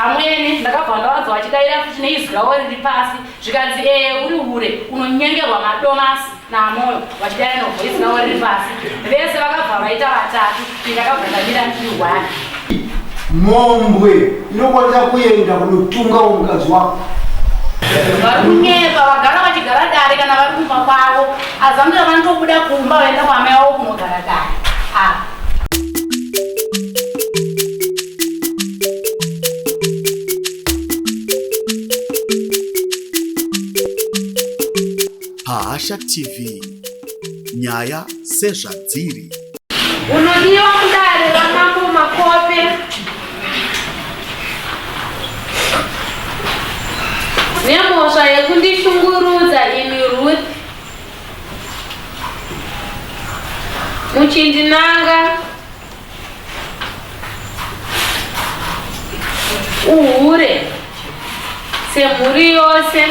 Amwene ndakabva ndavanzwa vachidaira futi neizwi ravo riri pasi zvikanzi ee uri hure unonyengerwa madomasi namoyo vachidaira nevoisi ravo riri pasi vese vakabva vaita vatatu ndakabva ndamira ndiri one. Mhombwe inokwanisa kuenda kunotunga mukadzi wako. Vari kunyepa vagara vachigara dare kana vari kumba kwavo azambira vanotobuda kumba vaenda kwaamai vavo kunogara dare. Ah. Pahasha TV nyaya sezvadziri. Unodiwa mudare raMambo Makope. Nemhosva yekundishungurudza ini Ruth. Muchindinanga uhure semhuri yose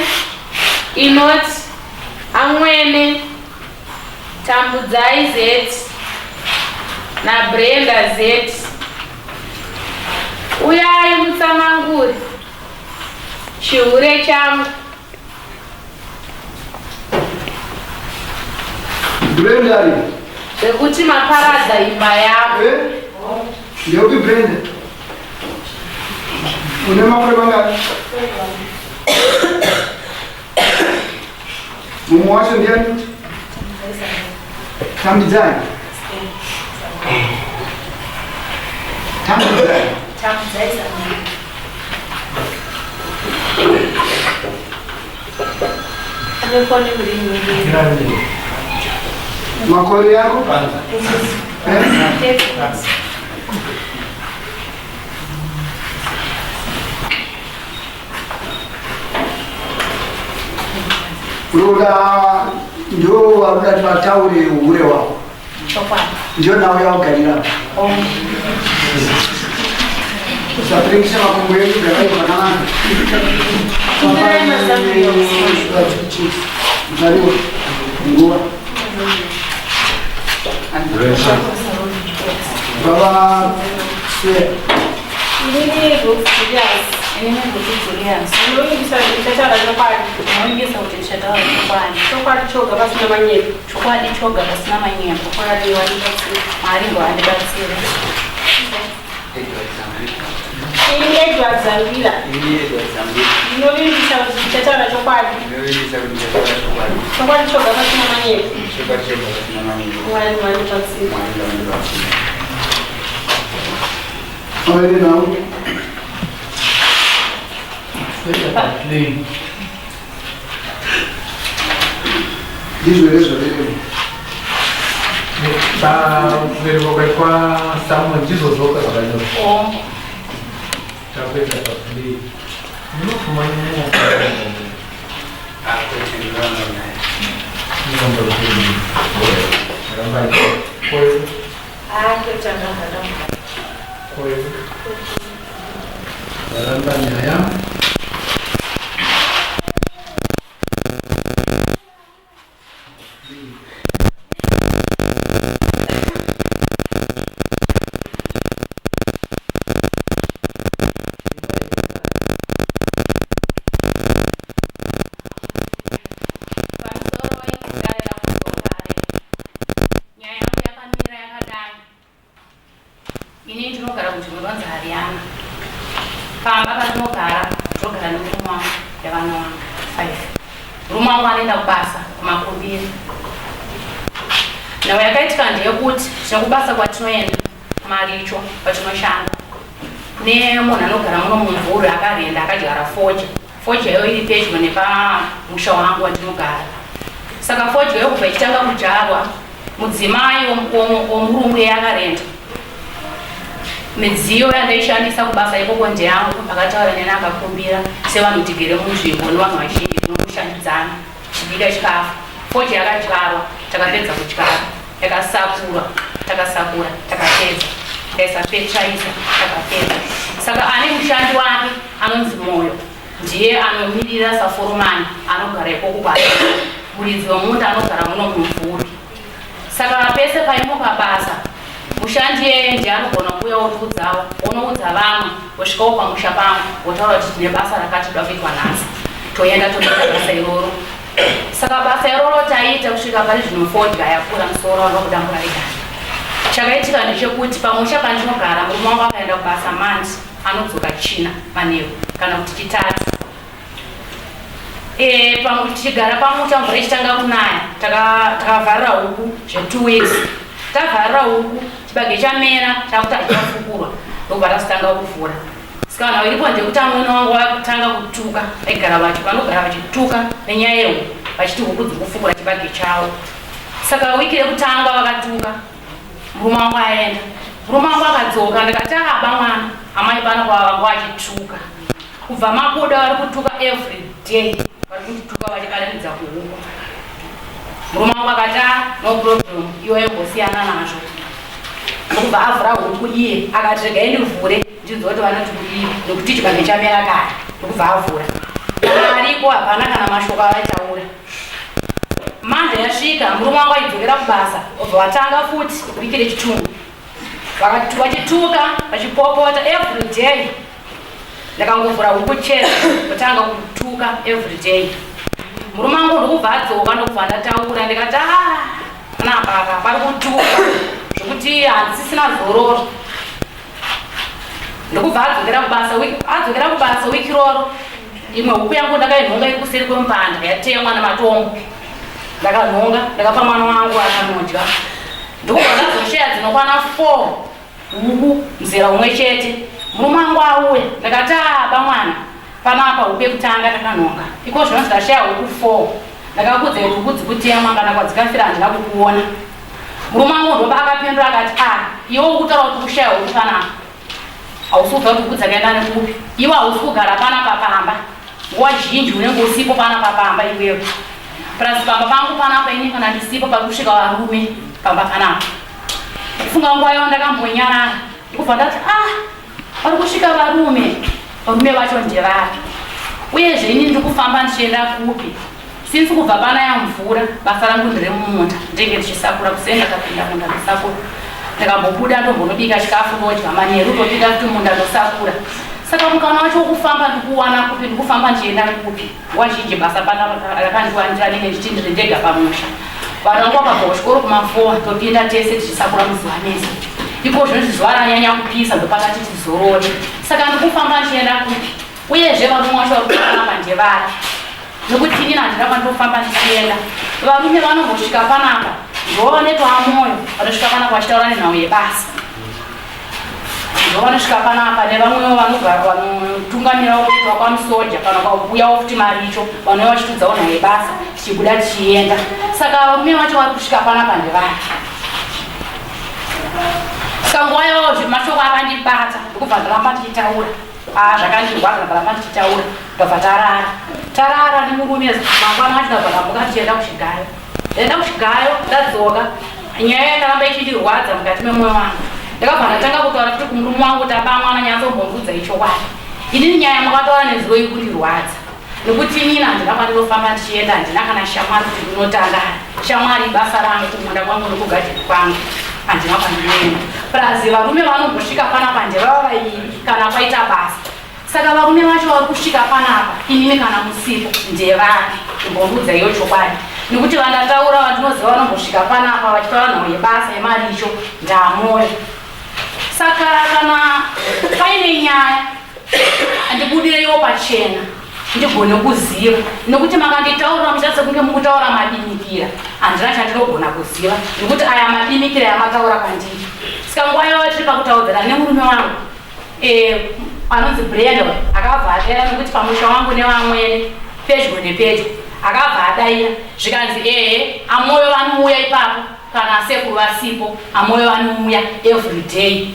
inoti amwene Tambudzai Z naBrenda Z. Uyai mutsanangure chihure changu. Brenda ari. Zvekuti maparadza imba yangu. Eh? Ndeupi Brenda? Une makore mangani? Mumwe wacho ndiani? Tambidzai. Tambidzai. Tambidzai Samira. Makore yako? Eh? Unoda ndio varuda kuti vataure uhure wako. Ndio nhau yawagarira. Usapiringisa makumbo edu garai zvakanaka. Zvariwa nguva. Baba Sue. Inini Ruth Julius. Inini Ruth Julius. Ndinovimbisa kuti ndichataura chokwadi. Ndinovimbisa kuti ndichataura chokwadi. Chokwadi choga pasina manyepo. Chokwadi choga pasina manyepo. Mwari wandibatsire. Mwari ngawandibatsire. Ini Edward Zambira. Ini Edward Zambira. Ndinovimbisa kuti ndichataura chokwadi. Ndinovimbisa kuti ndichataura chokwadi. Chokwadi choga pasina manyepo. Chokwadi choga pasina manyepo. Mwari wandibatsire. Mwari wandibatsire. Pamene nhau. Ndizvo here zvaverengwa? Pakuverengwa kwaitwa Samuel ndizvo zvoga zvakanyorwa. Takuenda paplay. Munofuma Varamba nyaya. Pamusoro dare rakuzogare. Nyaya yangu yakamira yakadai. Ini ndinogara kunzvimbo inonzi Hariana. Pamba pandinogara ndinogara nemurume wangu nevana vangu 5. Murume wangu anoenda kubasa kumakumbiri. Nhau yakaitika ndeyekuti tine kubasa kwatinoenda kumaricho kwatinoshanda kune munhu anogara muno mumvuri akarenda akadyara fodya. Fodya iyo iri pedyo nepamusha wangu wandinogara. Saka fodya iyo kubva ichitanga kudyarwa Mudzimai womurungu yakarenta midziyo yandaishandisa kubasa ikoko ndeyangu akataura neni akakumbira sevanhu tigere munzvimbo nevanhu vazhinji tinokushandidzana tichibika chikafu fodya yakadyarwa takapedza kudyara yakasakurwa takasakura takapedza tikaisa fetiraiza takapedza saka ane mushandi wake anonzi moyo Ndiye anomirira saforomani anogara ikoko kwake. Muridzi wemunda anogara muno mumvuri. Saka pese paimuka basa, Mushandi iyeye ndiye anogona kuuya otiudzawo, onoudza vamwe, osvikawo pamusha pangu otaura kuti tine basa rakati toda kuitwa nhasi. Toenda tonoita basa iroro. Saka basa iroro taiita kusvika pari zvino fodya yakura musoro wanga kudambura riganda. Chakaitika ndechekuti pamusha pandinogara murume wangu akaenda kubasa Monday anodzoka China manheru kana kuti Chitatu. E, pamwe tichigara pamusha mvura ichitanga kunaya takavharira taka huku zve 2 weeks tavharira huku chibage chamera chakuti hachichafukurwa ndokubva tazotanga kuvhura. Saka nhau iripo ndeyekuti amwene wangu vakutanga kutuka vaigara vachi vanogara vachituka nenyaya yehuku vachiti huku dziri kufukura chibage chavo. Saka wiki rekutanga vakatuka murume wangu aenda. Murume wangu akadzoka ndikati aba mwana amai pano kwava vanga vachituka. Kubva mabuda vari kutuka every day vari kundituka vachibatanidza kuhuku. Murume wangu akati ah no problem iwe imbosiyana nazvo. Ndokubva avhura huku iye akati regai ndivhure ndinzwe kuti vanoti kudii nekuti chibage chamera kare. Ndokubva avhura. Ariko hapana kana mashoko avaitaura. Manje yasvika murume wangu aidzokera kubasa obva vatanga futi wiki rechitungu. Vachituka vachipopota every day. Ndakangovhura huku chete kutanga kutuka every day. Murume wangu ndokubva adzoka ndokubva ndataura ndikati ah panapa apa pari kutuka zvekuti handisisina zororo. Ndokubva adzokera kubasa adzokera kubasa wiki roro imwe huku yangu ndakainhonga iri kuseri kwemupanda yatemwa nematombo. Ndakanhonga ndakapa mwana wangu akanodya. Ndokubva ndazosheya dzinokwana 4 huku muzera umwe chete. Murume wangu auya ndakati ah bamwana panapa huku yekutanga takanhonga iko zvino ndikashaya huku 4 ndakakudza kuti huku dzikutemwa kana kwadzikafira handina kukuona. Murume wangu ndopa akapindura akati ah iwe ukutaura kuti kushaya huku panapa hausi kuziva kuti huku dzakaenda nekupi iwe hausi kugara panapa pamba nguva zhinji unenge usipo panapa pamba iwewe plus pamba pangu panapa ini kana ndisipo pari kusvika varume pamba panapa. Kufunga nguva yavo ndakambonyarara ndikubva ndati ah vari kusvika varume varume vacho ndevapi uyezve ini ndiri kufamba ndichienda kupi since kubva panaya mvura basa rangu ndere mumunda ndenge ndichisakura kuseni ndakapinda munda ndosakura ndakambobuda ndombonobika chikafu ndodya manheru ndopinda futi munda ndosakura saka mukana wacho wokufamba ndikuwana kupi ndikufamba ndichienda kupi Nguva zhinji basa pana rakandiwanira ndinenge ndichiti ndiri ndega pamusha. Vana vangu vakabva kuchikoro kuma4 topinda tese tichisakura muzuva mese. Iko zvino zuva ranyanya kupisa ndopakati tizorore. Saka ndikufamba ndichienda kupi? Uyezve varume vacho vari kupanapa ndevapi? Nekuti inini handina kwandinofamba ndichienda. Varume vanombosvika panapa ndovanetwa mwoyo vanosvika panapa vachitaura nenhau yebasa. Ndovanosvika panapa nevamwewo vanogara vanotungamirawo kuitwa kwamusoja kana kwakuuyawo futi maricho vanouya vachitiudzawo nhau yebasa tichibuda tichienda. Saka varume vacho vari kusvika panapa ndevapi? Saka nguva iyoyo mashoko akandibata ndokubva ndaramba ndichitaura. Ah, zvakandirwadza ndaramba ndichitaura ndobva tarara. Tarara nemurume mangwana acho ndabva ndamuka ndichienda kuchigayo. Ndaenda kuchigayo ndadzoka nyaya yakaramba ichindirwadza mukati memwoyo wangu. Ndakabva ndatanga kutaura futi kumurume wangu kuti aba mwana nyatsombondiudza ichokwadi. Inini nyaya yamakataura nezuro iri kundirwadza nekuti inini handina kwandinofamba ndichienda handina kana shamwari kuti ndinotandara. Shamwari ibasa rangu kumunda kwangu nekugadheni kwangu handina kwandinoenda. Plus varume vanombosvika panapa ndevava vairi kana kwaita basa. Saka varume vacho vari kusvika panapa imimi kana musipo ndevapi? Imbondiudza iyo chokwadi nekuti vandataura vandinoziva vanombosvika panapa vachitaura nhau yebasa yemaricho ndamoyo. Saka kana paine nyaya ndibudireiwo pachena ndigone kuziva nekuti makanditaurira muchiita sekunge mukutaura madimikira handina chandinogona kuziva nekuti aya madimikira yamataura kwandiri. Saka nguva yavo tiri pakutaudzana nemurume wangu Eh, anonzi Brenda akabva adaira nekuti pamusha wangu nevamwene pedyo nepedyo akabva adaira zvikanzi ehe amoyo vanouya ipapo kana sekuru vasipo amoyo vanouya every day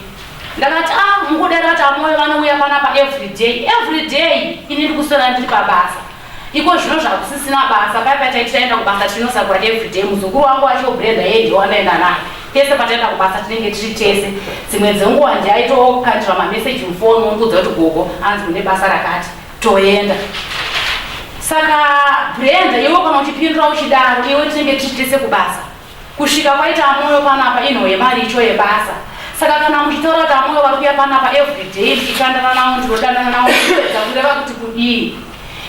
ndakati ah mukudaira kuti amoyo vanouya panapa every day every day ini ndikuswera ndiri pabasa iko zvino zvakusisina basa paya paya taiti taenda kubasa tinosakura everyday muzukuru wangu wacho Brenda yeye ndiye wandaenda naye tese pataenda kubasa tinenge tiri tese dzimwe dzenguva ndiye aitokandira mameseji mufoni ondiudza kuti gogo anzi kune basa rakati toenda saka Brenda iwe kana uchipindura uchidaro iwe tinenge tiri tese kubasa kusvika kwaita moyo panapa inhoo yemaricho yebasa. Saka kana muchitaura kuti amoyo vari kuya panapa everyday ndichitandana navo ndinodanana navo ndinoedza kureva kuti kudii?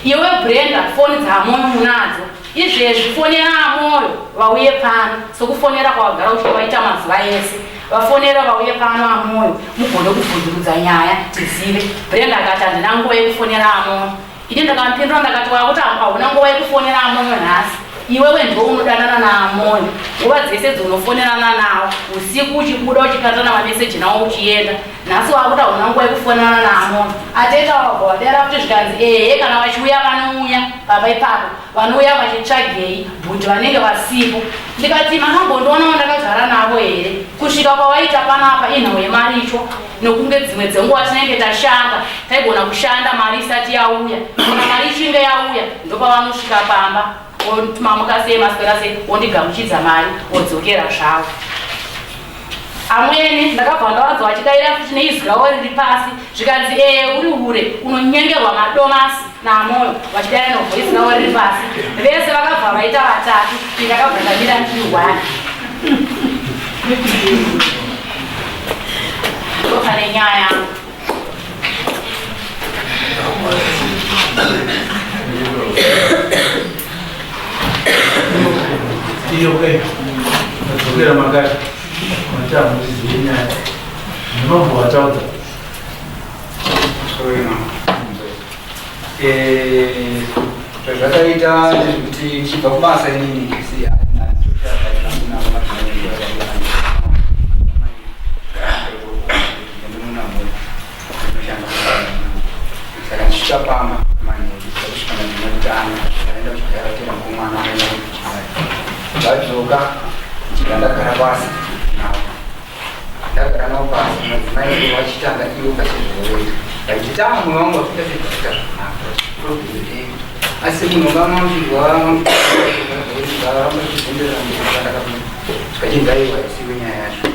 Iwe Brenda foni dzaamoyo munadzo izvezvi fonera amoyo vauye pano sokufonera kwawagara uchivaita mazuva ese vafonera vauye pano amoyo mugone kubvunzurudza nyaya tizive. Brenda akati handina nguva yekufonera amoyo. Ini ndakamupindura ndakati wakuti hauna nguva yekufonera amoyo nhasi iwewe ndiwe unodanana naamoyo nguva dzese dzaunofonerana nawo usiku uchibuda uchikatana mameseji nawo uchienda nhasi wakuti hauna nguva yekufonana naamona ateta wabva wadera kuti zvikanzi ehe kana vachiuya vanouya pamba ipapo vanouya vachitsvagei but vanenge vasipo ndikati makambondionawo ndakagara navo here kusvika kwawaita panapa inhau yemaricho nokunge dzimwe dzenguva tinenge tashanda taigona kushanda mari isati yauya kana mari ichinge yauya ndopavanosvika pamba mamuka sei maswera sei wondigamuchidza mari wodzokera zvavo Amwene ndakabva ndavanzwa vachidaira futi neizwi ravo riri pasi zvikanzi ee uri hure unonyengerwa madomasi namoyo vachidaira nevoisi ravo riri pasi vese vakabva vaita vatatu ini ndakabva ndamira ndiri one ndopane nyaya yangu. Iyo eh, madzokera makati mati hamuzive nyaya nemambo wataudza. Sorry, mama. Eh, zvazvakaita ndezvekuti ndichibva kubasa inini si saka ndichisvika pamba manheru kusvika ndinotanga ndaenda kuchigara tera mukomana akaenda kuchigara ndadzoka ndichibva ndagara pasi navo ndagara navo pasi madzimai edu vachitanga ivo pachezvaoita vachiti ah mumwe wangu wafika sezvaita zvakanaka problem ndei asi munhu ngamamzvigwaaazvichinzi aiwa isiwe nyaya yacho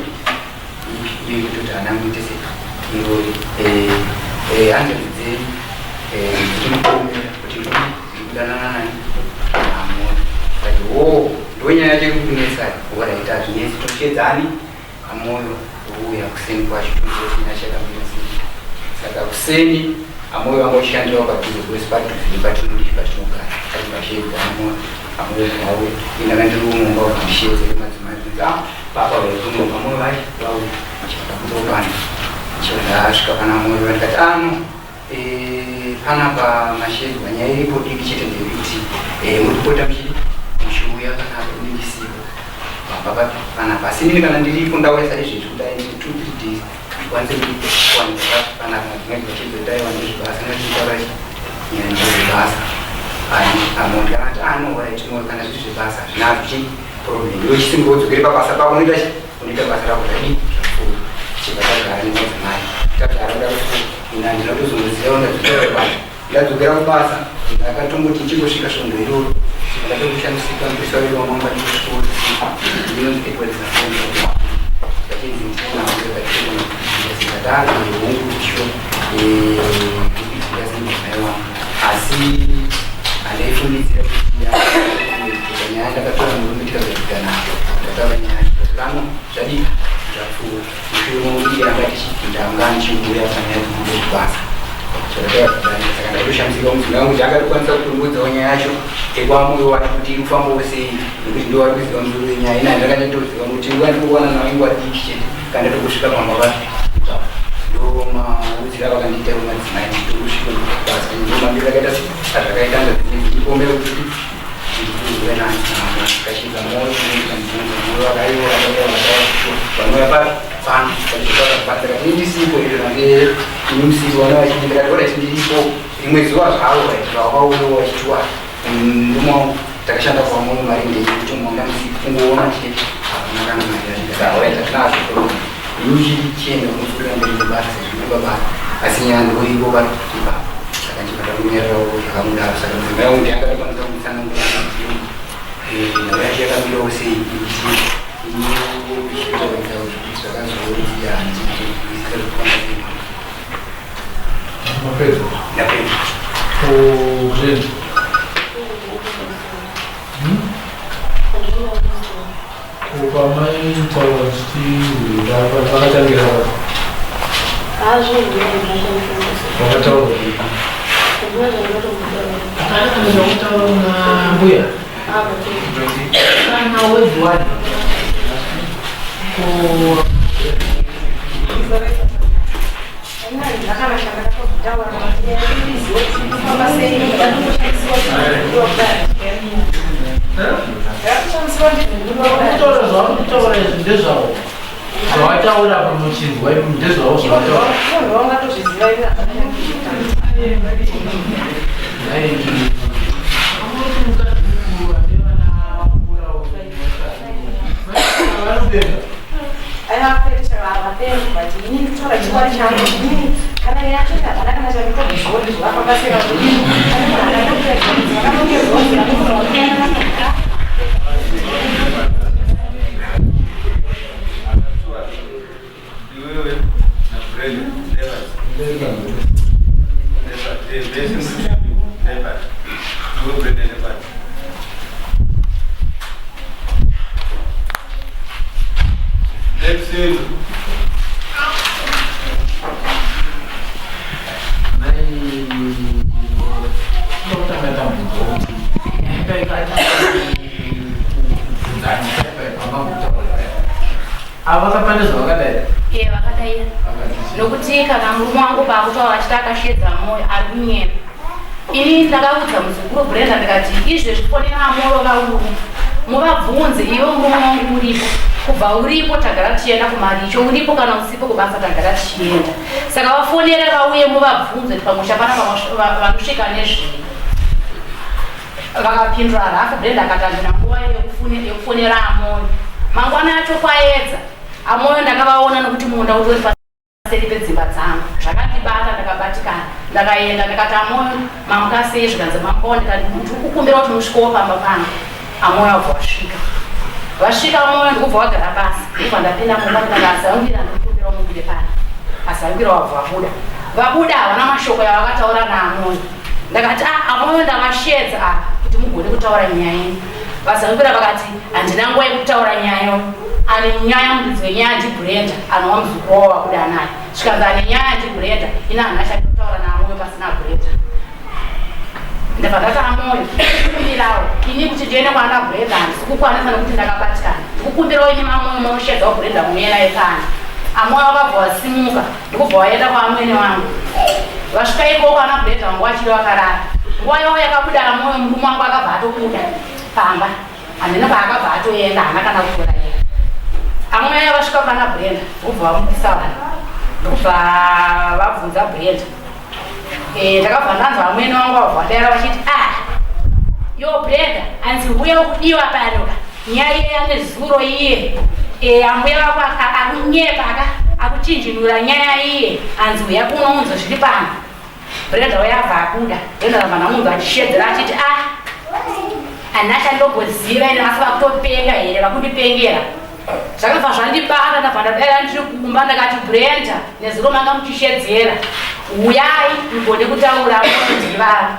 iyo yekutoti hana muite se irori hanzvadzi dzenyu dzinokuomera kuti ndikudanana nani amona kati wo ndonyaya yacho iri kukunetsa oraita hazvinetsi toshedzani Amoyo ouya kuseni kwacho toziva chakamira sei. Saka kuseni Amoyo vanga vachishandirawo padhuze because padhuze nepatinodii patinogara kati pashedza Amoyo Amoyo vauya ini ndanga ndiri mumba vandishedza madzimai kunzi ah baba vaikuno Amoyo vai vauya chakakutopana chakasvika pana Amoyo vandikati ah no eh, panapa mashedwa nyaya iripo diki chete ndeyekuti eh, murikupota muchidi muchiuya panapa inindisipo pamba panapa asi inini kana ndiripo ndauya saizvezvi kudai 2 3 days ndikwanise kuwanika panapa madzimai vachizoitaiwa nezvebasa ndachitaura nyaya ndezvebasa amondi akati anoora ah, kana zviri zvebasa zvinazvo chi problem iwe chisingodzokere pabasa pako unoita unoita basa rako zvadii zvapfuura chibva tagara nemadzimai tagara kuda kuti ina handina kutozongoziva ndadzokera kubasa ndadzokera kubasa ndakatomboti ndichingosvika svondo iroro ndakatokushamisika mupurisa wedu wamanga ndikosvika ndinonzi Edward Zafonda ndachinzi ndinoona hongu sho ndikasimai wangu asi handaifungidzira kuti nyaya ndakatora murume tikazogana ndataura nyaya zvano zvadii zvapfuura mushure yanga tichipinda anga ndichiuya panyaya dzekuda kubasa saka ndaitoshamisika mudzimai wangu kuti akatokwanisa kutongodzawo nyaya yacho ekwamoyo wacho kuti iri kufambawo sei nekuti ndo vari kuziva musoro wenyaya ina ndakanyatoziva nokuti nguva ndikuwana nawo inguva diki chete kana ndatokusvika pamba pacho ndomaudzira vakandiita madzimai nditokusvika basa ndomambiri akaita azvakaita ndazvikombera kuti rimwe zuva zvavo vakauya vachitiwa murume takashanda kwamoyo mari ndeyekuti munda kungoona chete hakuna kana mari yacho tatinazvo ini chienda kunofurira mberi nebasa sezvo baba asi nyaya ndoivo vari ipapo saka ndibva ndakunyarirawo zvakamudaro saka mudzimai wangu ndiye akatokwanisa kunditsanangurira nhau yacho yakamirawo sei kuti zvakazoiya Mapedza. Ndapedza. Kuzveni. Pamaitaura muchiti vakatangira vakataura kana zvakutaura kuna mbuya kana wezi wani Kutaura zvauri kutaura izvi ndezvavo zvawataura apa muchinzwa ivi ndezvavo zvawataura. Ava pane zvavakadai? Iye vakadaira. Nokuti kana murume wangu paakutaura achiti akashedza moyo ari kunyepa. Ini ndakaudza muzukuru Brenda ndikati izvezvi fonera amoro vauru muvabvunze iwe murume wangu uripo kubva uripo tagara tichienda kumaricho uripo kana usipo kubasa tagara tichienda saka vafonere vauye muvabvunze kuti pamusha pana vanosvika nezvii Vakapindura rafu Brenda akati handina nguva yekufonera Amoyo. Mangwana acho kwaedza Amoyo ndakavaona nokuti munda utori paseri pedzimba dzangu. Zvakandibata ndakabatikana. Ndakaenda ndikati Amoyo mamuka sei zvikanzi mamukawo ndikati ndiri kukumbira kuti musvikewo pamba pano. Amoyo abva vasvika. Vasvika Amoyo ndikubva vagara pasi. Ndikubva ndapinda mumba ndikati azambira ndikukumbira umubude pano. Azambira wabva vabuda. Vabuda havana mashoko yavakataura naAmoyo. Ndakati ah amoyo ndavashedza ah kuti mugone kutaura nyaya yenyu. Vazambira vakati handina nguva yekutaura nyaya ane nyaya muridzi wenyaya ndiBrenda anova muzukuru wavo wabuda naye. Zvikanzi ane nyaya ndiBrenda ini handina chandinotaura naamoyo pasina Brenda. Ndabva ndati amoyo ndikukumbirawo ini kuti ndiende kwaana Brenda handisi kukwanisa nekuti ndakabatikana. Ndikukumbirawo ini mamoyo monoshedzawo Brenda muuye naye pano. Amoyo vakabva vasimuka ndikubva waenda kwaamwene wangu vasvika ikoko ana brenda wangu vachiri vakarara nguva yavo yakabuda amoyo murume wangu akabva atobuda pamba handina paakabva atoenda haana kana kutora yega amoyo aya vasvika pana brenda ndikubva vamukisa vanhu ndikubva vabvunza brenda Eh, ndakabva ndanzwa amwene wangu vabva vadaira vachiti ah yo brenda anzi huya ukudiwa pano ka nyaya iye ane zuro iye eh, ambuya vako akunyepa ka akuchinjinura nyaya iye anzi huya kuno unzo zviri pano brenda uya abva abuda brenda rabva ndamunzwa achishedzera achiti ah ana chandomboziva ine asi vakutopenga here vakundipengera Zvakabva zvandibata ndabva ndadaira ndiri kumba ndakati Brenda nezuro manga muchishedzera huyai mugone kutaura munondivara.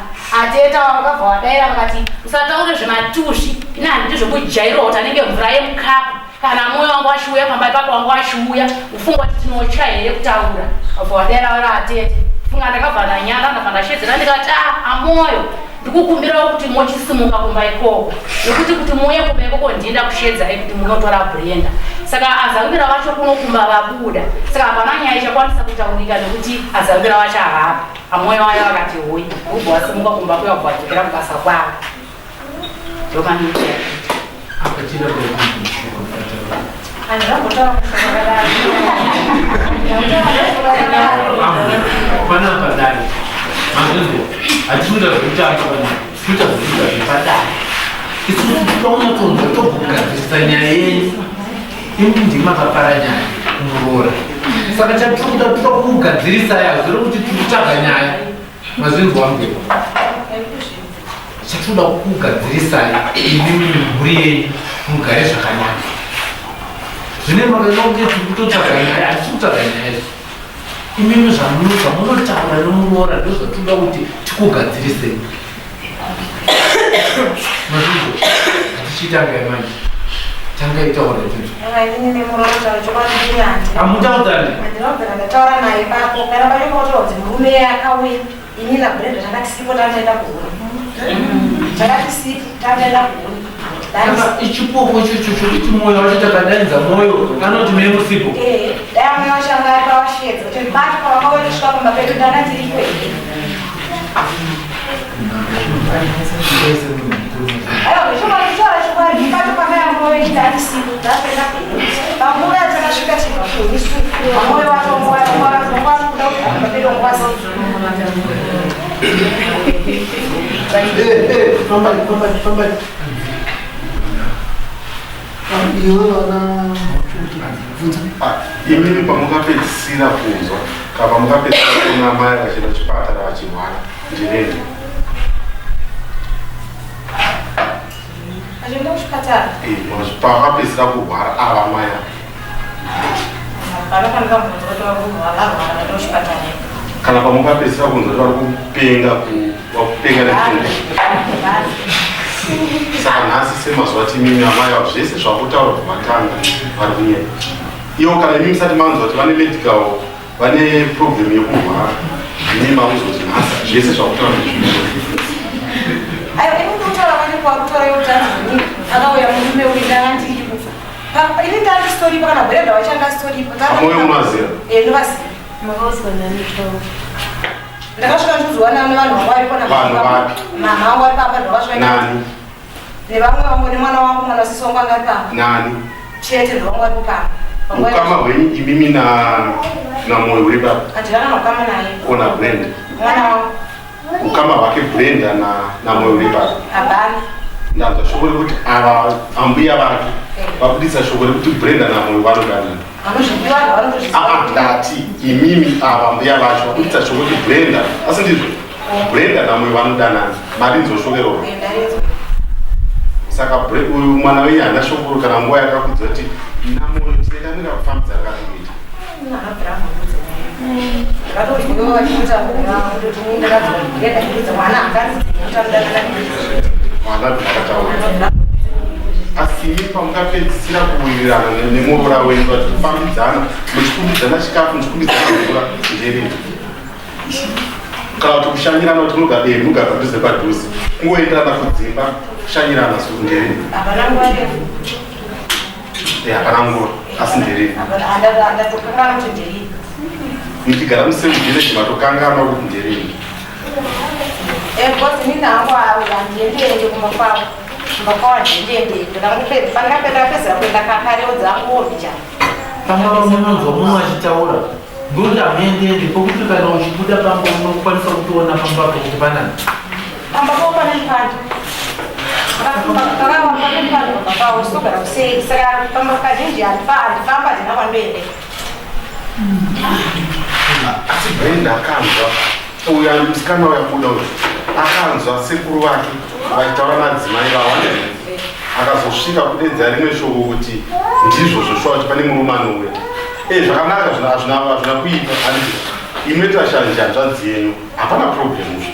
Ateta vakabva vadaira vakati usataure zvematuzvi ini handidi zvekujairwa kuti anenge mvura yemukapu kana moyo wangu wachiuya pamba ipapo wangu wachiuya ufunga kuti tinotya here kutaura vabva vadaira vari atete funga ndakabva ndanyara ndabva ndashedzera ndikati ah amoyo Ndikukumbirawo kuti mochisimuka kumba ikoko nekuti kuti muuye kumba ikoko ndiye ndakushedzai kuti munotora Brenda. Saka azambira vacho kuno kumba vabuda. Saka hapana nyaya ichakwanisa kutaurika nekuti azambira vacho havapo. Amoyo wayo vakati hoi, ubva wasimuka kumba kuya ubva wadzokera kubasa kwavo. Ndomamiriro yakaita. Apa chida Panapa dare. Mazvinzwa. Hatisi kuita zvekutamba panapa. Tiri kuita zvekuita zvepadare. Isu taunyatsoonzwa togogadzirisa nyaya yenyu. Imi ndimi makapara nyaya muroora. Saka chatiri kuda toda kukugadzirisai hazviri kuti tiri kutsvaga nyaya. Mazvinzwa mbuya. Chatinoda kukugadzirisai imimi nemhuri yenyu mugare zvakanaka. Zvine makaita kunge tiri kutotsvaga nyaya, hatisi kutsvaga nyaya isu. Imimi zvamunotaura nemuroora ndozvatinoda kuti tikugadzirisei. Mazvinzwa? Hatichiita ngai manje. Tanga itaura izvozvo. Inini nemuroora taura chokwadi ndini handina. Hamutaudzani? Handina kubvira ndataura naye ipapo. Kana pacho pautaura kuti murume akauya ini naBrenda tanga tisipo tanga taenda kuhuni. Tanga tisipo tanga taenda kuhuni. Saka ichipoko ichocho chokuti moyo wacho takadaidza moyo anoti me musipo. Eh, dai amwe wacho anga ari pawashedza kuti pacho pavakauya kusvika kumba pedu ndanga ndiripo here. Aiwa, chokwadi taura chokwadi pacho pakaya moyo ini ndandisipo ndapenda kuhuni. Panguva yatakasvika tibva kuhuni su moyo wacho wanga wanga wakuda kuti kumba pedu wanga wasipo. Eh, eh, fambai, fambai, fambai. Iwe vana bvunza. Ah, imimi pamukapedzisira kunzwa kana pamukapedzisira kuona amai vachienda kuchipatara vachirwara ndireni? Achienda kuchipatara. Eh, pavakapedzisira kurwara ava amai ava. Panofanika kubvunza kuti varwara vaenda kuchipatara. Kana pamukapedzisira kunzwa kuti vari kupenga vakupenga nepfungwa. Saka nhasi semazuva ati imimi amai ava zvese zvakutaura kuvatanga vari kunyepa. Ivo kana imimi musati manzwa kuti vane medical vane problem yekurwara imi makuzoti nhasi zvese zvakutaura ndezvino. Aiwa, ini kutaura kwake kwakutaura yekuti anzi akauya murume uyu ndanga ndiripo. Ini ndanga ndisitoripo kana Brenda wacho anga asitoripo. Amoyo munovaziva? Eh, ndinovaziva. Makaudzwa nani taura? Ndakasvika ndichiudzwa nevanhu vanga varipo na Vanhu vapi? mama vangu vari papa ndovasvika Nani? nevamwe vangu nemwana wangu mwana wasisi wangu anga ari papa Nani? chete ndovangu varipo papa. Vanga vari- Ukama hwenyu imimi na naMoyo uri papi? Handina kana ukama naye. Ona Brenda. Mwana wangu Ukama hwake Brenda na naMoyo uri papi? hapana. Ndanzwa shoko rekuti ava ambuya vake vabudisa shoko rekuti Brenda naMoyo vanodanana. Vanozviziva vanhu vanotozviziva. Aa ndati imimi ava mbuya vacho vabudisa shoko rekuti Brenda asi ndizvo Brenda naMoyo vanodanana. Marinzwa shoko iroro. Eh, ndarinzwa. Saka uyu mwana wenyu haana shoko kana nguva yakakudza kuti naMoyo tine kamira kufambidzana katikuita. Mwana akataura. Asi imi pamukapedzisira kuwirirana nemuroora wenyu vachifambidzana muchikumbidzana chikafu muchikumbidzana mvura nderei kana kuti kushanyirana kuti munogara eh, munogara padhuze padhuze kungoenderana kudzimba kushanyirana so nderei Hapana nguva refu. Eh, hapana nguva asi nderei Ndatokanganwa kuti nderii. muchigara musame village matokanganwa kuti nderei Eh, because inini hangu handiendeende kumba kwavo. Kumba kwavo handiendeende. Ndakapedzera kuenda kakareo dzangu mbichana. Pamba munonzwa mumwe achitaura ngokuti hamuendeende pokuti kana uchibuda pamba unokwanisa kutoona pamba apo kuti panani. Pamba pavo pane mupanda. Pakava pane mupanda pamba pavo sitogara kuseri. Saka pamba kazhinji handifamba handina kwandoenda. Asi Brenda akanzwa uya musikana uya kuda uyu akanzwa sekuru vake vachitaura madzimai vavo akazosvika kudedza rimwe shoko kuti ndizvo zvoshuwa kuti pane murume anouya. Eh, zvakanaka hazvina hazvina kuipa handiti inoita shanje hanzvadzi yenyu hapana problem uzvo.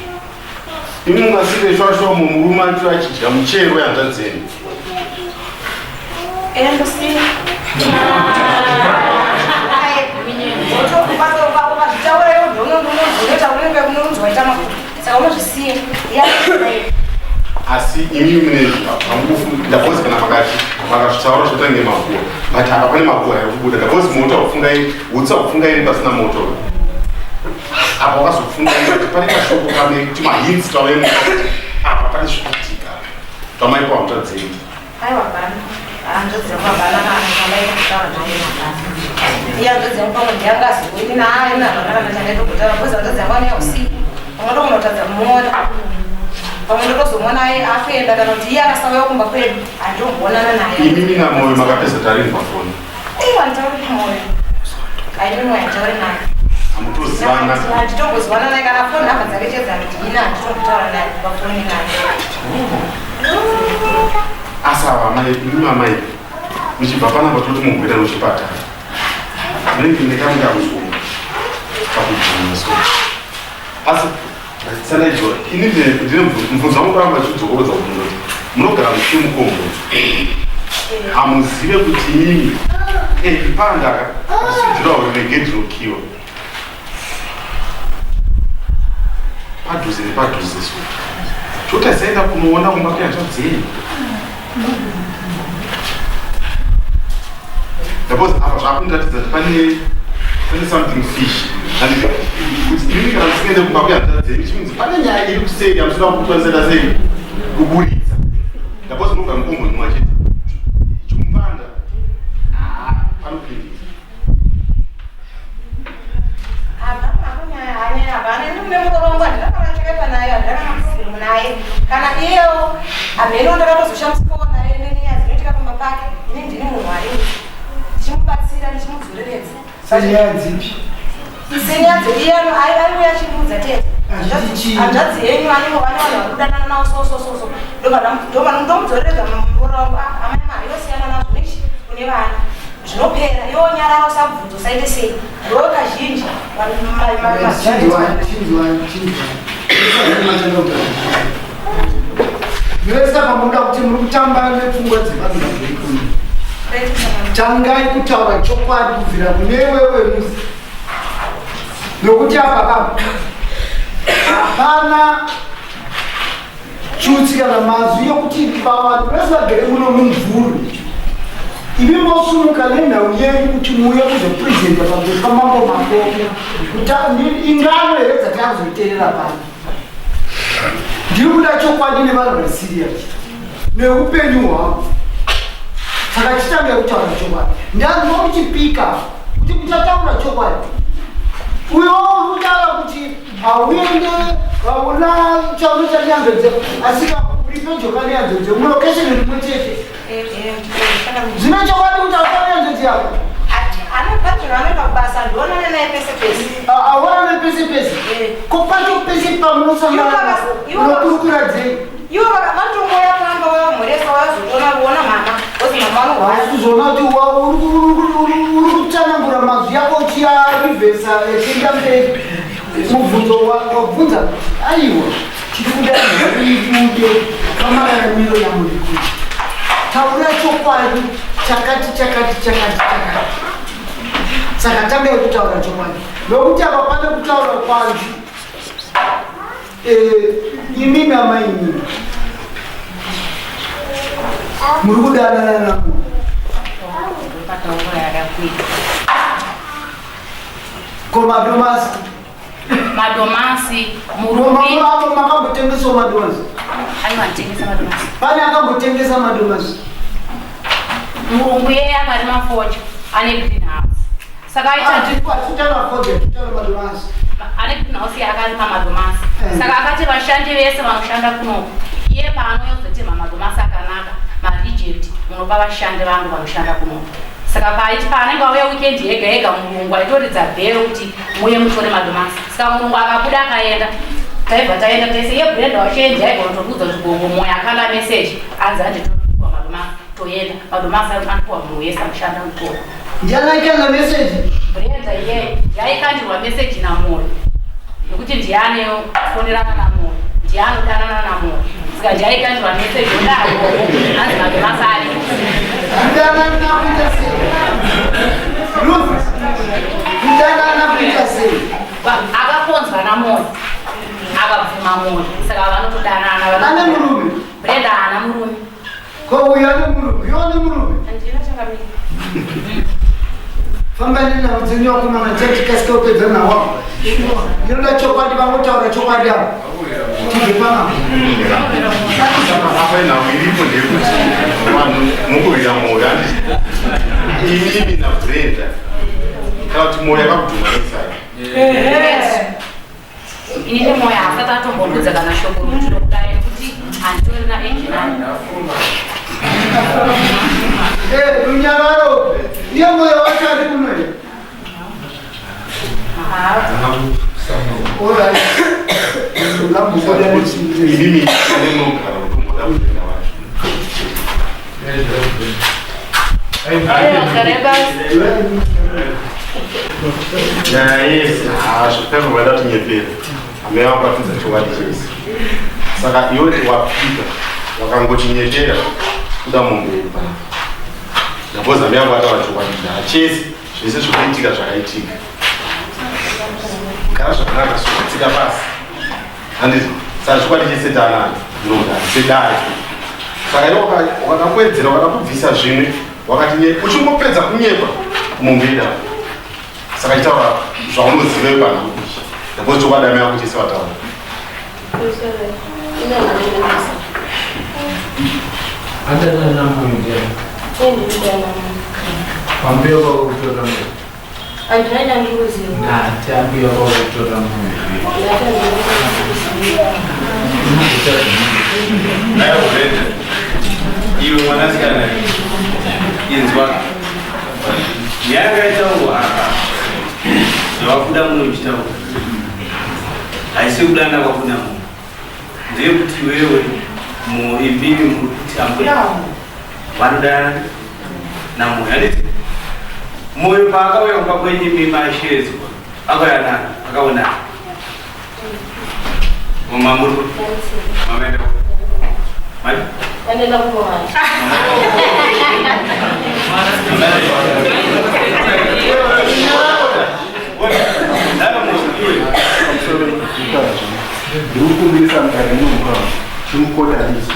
Imi mungasire shuwa shuwa murume acho achidya muchero wehanzvadzi yenyu. Endosiya. Ukazvitaura iwe unonzwa unenge unonzwa waita makuhwa. Saka unozvisiya. Asi imi mune hamukufunga ndakozi kana makati makazvitaura zvotange makuhwa but apa pane makuhwa ari kubuda ndakozi moto haufungai hutsi haufungairi pasina moto apa wakazofungaira kuti pane kashoko kame timahints twavaimupa kuti apa pane zvikuitika twamaipa hanzvadzi yenyu. Aiwa hapana. Hanzvadzi yangu hapana kana chandaita kutaura naye hapana. Iye hanzvadzi yangu pamwe ndiangazivo ini naye ini hapana kana chandaita kutaura because hanzvadzi yangu anouya usiku. Pamwe ndokunotadza kumuona. Pamwe ndotozomuona aye akuenda kana kuti iye akasauya kumba kwedu handitomboonana naye. Imimi naMoyo makapedza tarini pafoni? Iye handitauri naMoyo. Aini Moyo handitauri naye. Hamutozivana. Handitombozivana naye kana foni nhamba dzake chedza handina handitombotaura naye pafoni naye. Asi ava amai imimi amai muchibva panapa toti mumboenda kuchipatara munenge mune kamwe kakufunga kakubvuma so asi sanaijo ini ndine mubvunzo wangu kuramba chidzokorodza kubvunza kuti munogara mushe mukombo Hamuzive kuti imimi ipanda ka asijurawo negedhi rokiwa padhuze nepadhuze so chotasaenda kunoona kumba kwehanzvadzi yenyu because apa zvakundiratidza kuti pane pane something fish and kuti imimi kana musingaende kumba kwehanzvadzi yenyu chiminzi pane nyaya iri kuseri yamusina kukwanisa sei kuburitsa because unobva mukombo mumwe chete chimupanda panopindisa. Naye kana iyewo hameno ndakatozoshamisikawo naye nenyaya dzinoitika pamba pake. Ini ndini munhu ari ndichimubatsira, ndichimudzoreredza. Senyaya dzipi? Senyaya dzeiye aiuya achindiudza, tete, Achiti chii? Hanzvadzi yenyu ane vanhu vari kudanana navo, so so so so. Ndomudzoreredza muroora wangu, "Ah, amai mari yosiyana nazvo nechi kune vana zvinopera, iwo nyarara, usabvunza, usaite sei." Ndo kazhinji. Chinzwai, chinzwai, chinzwai. Mese pamunoda kuti muri kutamba nepfungwa dzevanhu vagere kuno. Tangai kutaura chokwadi kubvira kune iwewe musi, nokuti apa kapa hapana chutsi kana mazwi yokuti pavanhu vese vagere muno mumvuri, imi mosumuka nenhau yenyu kuti muuye kuzopresenta pamberi pamambo Makomo. Ingano here dzatakuzoteerera pano? Ndiri kuda chokwadi nevanhu vari serious neupenyu hwavo, saka chitange kutaura chokwadi. Ndanzwa muchipika kuti muchataura chokwadi. Uyo uri kutaura kuti hauende, hauna chaunoita nehanzvadzi, asi uri pedyo pane hanzvadzi, mulokesheni rimwe chete. Zvino chokwadi kuti hauna nehanzvadzi yako? Anoenda kubasa, ndionana naye pese pese. Aonana pese pese? Ko pacho pese pamunosangana unokurukura dzei? Ivo vanotongoya pamba, vavamhoresa, vazotoona kuona mama ozi mama anorwara. Kuzoona kuti uri kutsanangura mazwi ako uchiyarivhesa echienda mberi. Mubvunzo wabvunza, aiwa, tiri kuda ibude pamararamiro yamuri kuita. Taura chokwadi, chakati chakati chakati chakati. Saka tangai kutaura chokwadi, nokuti apa pane kutaura kwanzi imimi amainini muri kudanana namunhu. Pataura yakakuita. Ko madomasi? Madomasi murume. Makambotengesawo madomasi? Aiwa, nditengesa madomasi. Pane akambotengesa madomasi? Murungu yeye akarima fodya, ane greenhouse, saka aita Titaura fodya, titaura madomasi. Ane greenhouse yaakarima madomasi. Saka akati vashandi vese vanoshanda kunoku, iye paanoyozotema madomasi akanaka, mareject munopa vashandi vangu vanoshanda kunoku. Saka paiti paanenge auya weekend yega yega, murungu aitoridza bhero kuti muye mutore madomasi. Saka murungu akabuda akaenda, taibva taenda tese. Iye Brenda wacho aigona kutokuudza kuti gogo Moyo akanda meseji, anzi anditopiwa madomasi, toenda. Madomasi anopiwa munhu wese anoshanda ikoko. Ndiani aikanda meseji? Brenda iyeye yaikandirwa meseji naMoyo, nekuti ndiani fonerana naMoyo, ndiye anodanana naMoyo, saka ndiaikandirwa meseji odagogo anzi madomasi ari. Kudanana kuita sei, Ruth? Kudanana kuita sei? Akakonzwa naMoyo, akabvuma Moyo, saka vanotodanana. Ane murume? Brenda haana murume. Ko uyu ane murume? Iwo ane murume? Handina changamira. Fambai nenhau dzenyu vakomana, chatikasika kupedza nhau. Ndinoda chokwadi, vangotaura chokwadi avo, tibve panapa. Apa nhau iripo ndeyekuti vanhu mukurwira Moyo, handiti? Imimi naBrenda, kana kuti Moyo akakudhumanisai? Inini Moyo haasati atombondudza kana shoko rokuti ndokudai, nekuti handitorina enjinani. Runyararo, iye Moyo wacho ari kuno here? Alright. Imimi nemunogara kutomboda Brenda wacho. Aiwa, garai basi. Nyaya yese hazvo vaida tinyepera, amai vangu chokwadi chese. Saka iwe wapika wakangochinyepera kuda mumberi pana. Ndapoza mai yangu ataura chokwadi chese zvese zvikuitika zvakaitika. Gara zvakanaka so tsika pasi. Handiti saka chokwadi chese taanacho ndinodaro sedare. Saka iwe wakada kuwedzera wakada kubvisa zvimwe wakati uchingopedza kunyepa mombe ida. Saka chitaura zvaunoziva iwe panhau iyi. Ndapoza chokwadi amai ako chese vataura. Adana namoyo ndiani? Pamberi kwakutora moyo. Ndati ambuya kwakutora moyo. Iwe mwanasikana, inzwa nyaya yakaitaurwa apa zvawakuda muno uchitaura haisi kudana kwakuda munhu ndeyekuti iwewe muimimi muri kuti ambuya vangu vanodana namoyo handiti moyo paakauya kumba kwenyu imimi aishevedzwa akauya nani akaonani mamuri mamaenda mari Vanoenda kunowana. Ndiri kukumbirisa mudare munomuka chimukotanisa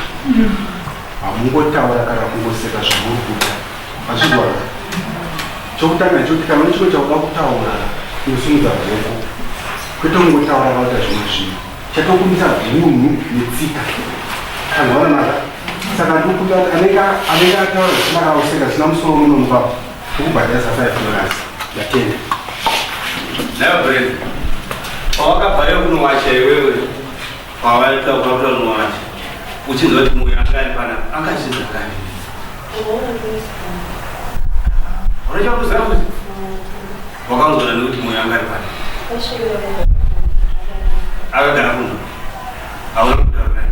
hamungotaura kana kungoseka zvamuri kuda mazvizwa. Chokutanga choti kana une chimwe chauda kutaura unosimudza ruoko kwete kungotaura vaita zvimwe zvinhu chatokumbisa hunhu netsika kanzwananaka. Saka ndikukumbira kuti anenge ataura zvisina kana kuseka zvisina musoro munomuka tokubhadharisa $5. Ndatenda. Nayo Brenda, pawakabvayo kunowacha iwewe, pawaita ukabuda kunowacha, uchinzwa kuti moyo anga ari panapa, anga achinzi akani? Unochakuziva kuti wakanzwa nekuti moyo anga ari panapa. Akagara kuno. Hauna kutaura naye.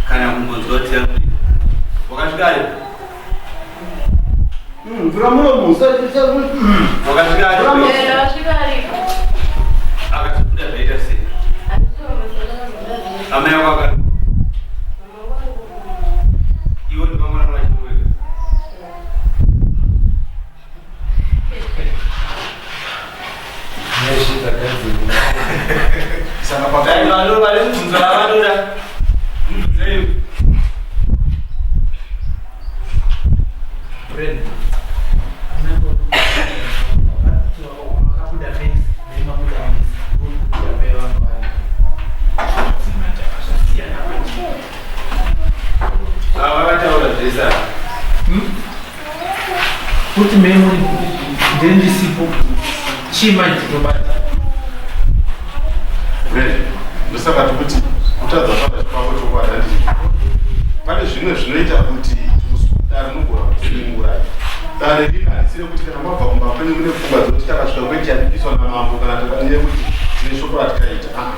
Kana kumbonzwa kuti yakudii. Wakasvika ari? Mvura muromo. Wakasvika ari? Ndakasvika aripo. Akatobuda zvaita sei? Amai ako akati iwe ndimamwana wachimweka. Saka Dai vano vane mubvunzo wavanoda. Mubvunzei. Brenda, makabuda mese, nemabuda mese, muri kubuda mai vangu vari. Zvasiyana manje. Ava vakataura zvese ava. Kuti mai muri ndendisipo chii manje tinobata. Brenda, ndosaka tikuti kutadza kwada kwako chokwadi handiti pane zvimwe zvinoita kuti dare rinogona kusunungurai. Dare rino harisi rekuti kana mabva kumba kwenyu mune pfungwa dzekuti takasvika kwechi yadikiswa namambo kana takadine kuti tine shoko ratikaita. Ah,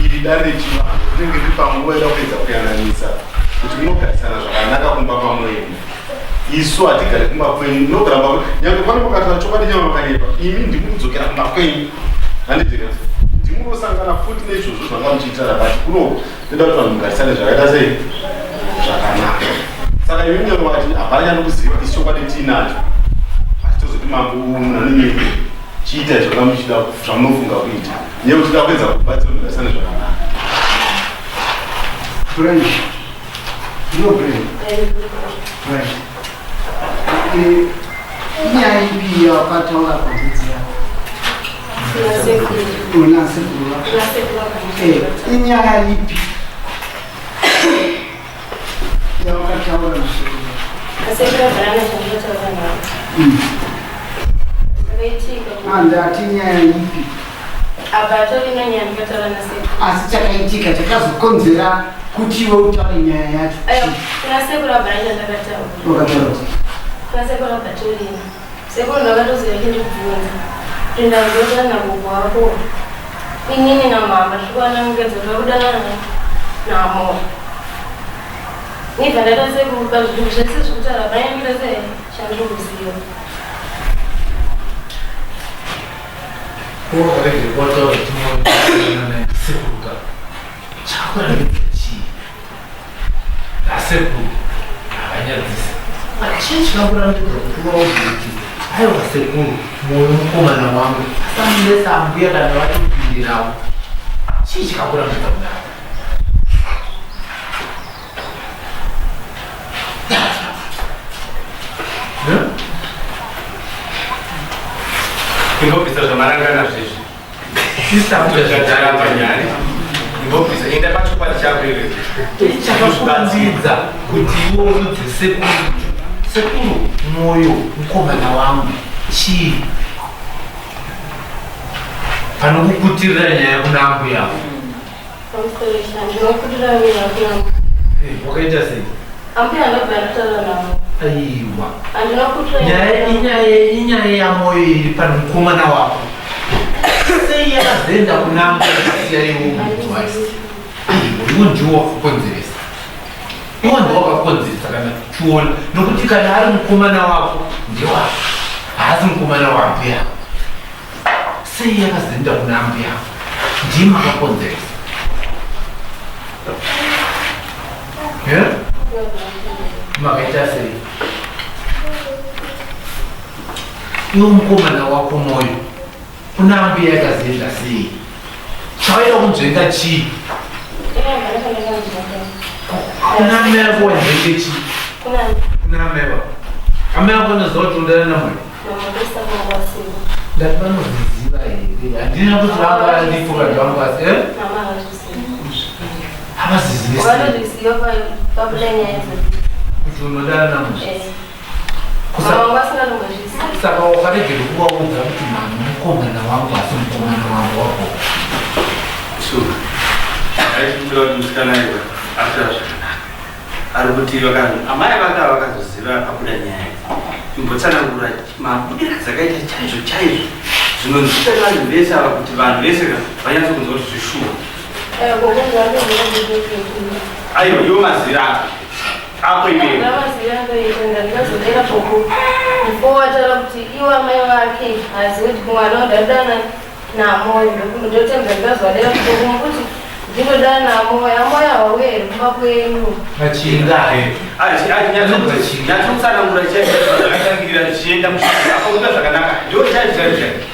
iri dare rechivanhu rinenge riri panguva ida kuedza kuyananisa kuti munogarisana zvakanaka kumba kwamwenu. Isu hatigari kumba kwenyu, munogara kumba kwenyu. Nyange pano pakataura chokwadi nyama makanyepa, imi ndikudzokera kumba kwenyu. Handiti ka? Ndimunosangana futi neizvozvo zvanga muchiitira but kuno toda kuti vanhu mugarisane zvakaita sei? Zvakanaka. Saka imi munyange vakati hapana chandikuziva isu chokwadi tiinacho. Hatitozoti mambo munhu anonyepa. Chiitai zvanga muchida zvamunofunga kuita. Nekuti toda kuedza kubatsira mugarisane zvakanaka. Brand. No brand. Right. Inyaya ipi yawakataura panzidzi yako? Una sekuru vako. Inyaya ipi yawakataura nasekuru vako? Asekuru havana chandinotaura navo. Zvakaitika. Ndati nyaya ipi? Apa atorina nyaya ndikataura nasekuru. Asi chakaitika chakazokonzera kuti iwe utaure nyaya yacho. Aiwa, kuna sekuru havana chandakataura. Wakataura kuti Kuna sekuru havatorina. Sekuru ndakatoziva chindibvunza. Kuti ndazotaura nagogo wako. Inini namama tiri kuwana mukedzo takudanana namo. Nibva ndaita sekuru pazvinhu zvese zvekutaura hapana ndikuita sei chandiri kuziva. Ko wakarege kwataura kuti mwana sekuru ka. Chakurambidza chii? Asekuru havanyadzisa. Chii chikakurambidza kuti uvaudze kuti aiwa sekuru moyo mukomana wangu asamunetsa ambuya kana vatopindirawo? Chii chikakurambidza kudaro? Ingobvisa zvamarangana zvezvi. Sister panyaya. Ingobvisa enda pachokwadi chako iwe. Chakakuvanzidza kuti iwe urudze sekuru. Sekuru moyo mukomana wangu chii? Panokukutirira nyaya kuna ambuya. Wakaita sei? Ambuya ndobva ndataura navo. Aiwa. Handina kutura Nyaya inyaya inyaya yamoyo iri pano mukomana wako. Sei yakazoenda kuna ambuya kusiya iwe muridzi wacho? Iwe ndiwo wakakonzeresa. Iwe ndiwo wakakonzeresa kana tichiona nokuti kana ari mukomana wako ndewako. Haasi mukomana waambuya. Sei yakazoenda kuna ambuya? Ndimi makakonzeresa. Eh? Makaita sei? Iwe mukomana wako moyo kuna ambuya yakazoenda sei? Chauya kunzvenga chii? Kuna amai ako wanzvenge chii? Kuna amai vako. Amai ako vanoziva kuti unodana namoyo? Ndati vanozviziva here? Handina kuti vanga varipo kana vanga vasi. Eh? Havazvizivi sei? Vanozviziva pabuda nyaya idzodzo. Kuti unodana namoyo? Eh. Kusa- Mama vangu vasingatombozvizivi. Saka wakaregera kuvaudza kuti mama mukomana wangu asi mukomana wangu wako. Sure. Aikumbira kuti musikana iwe afira zvakanaka. Ari kuti vakanzi amai vanga vakazoziva pabuda nyaya. Imbotsanangura mabudira dzakaita chaizvo chaizvo zvinonzwika nevanhu vese ava kuti vanhu vese ka vanyatso kunzwa kuti zvishuwa. Eh, gogo ndakazviziva. Aiwa iwo mazira ako. Ako iwewe. Ndamaziva ndoita ndikazodera gogo. Before wataura kuti iwo amai vake hazivi kuti mwana wadadana namoyo ndotenda ndikazodera gogo kuti ndinodana namoyo amoyo hauye here kumba kwenyu. Machinga. Nyatsotsanangura chaizvo zvakatangirira zvichienda musaakuita zvakanaka ndo chaizvo chaizvo chaizvo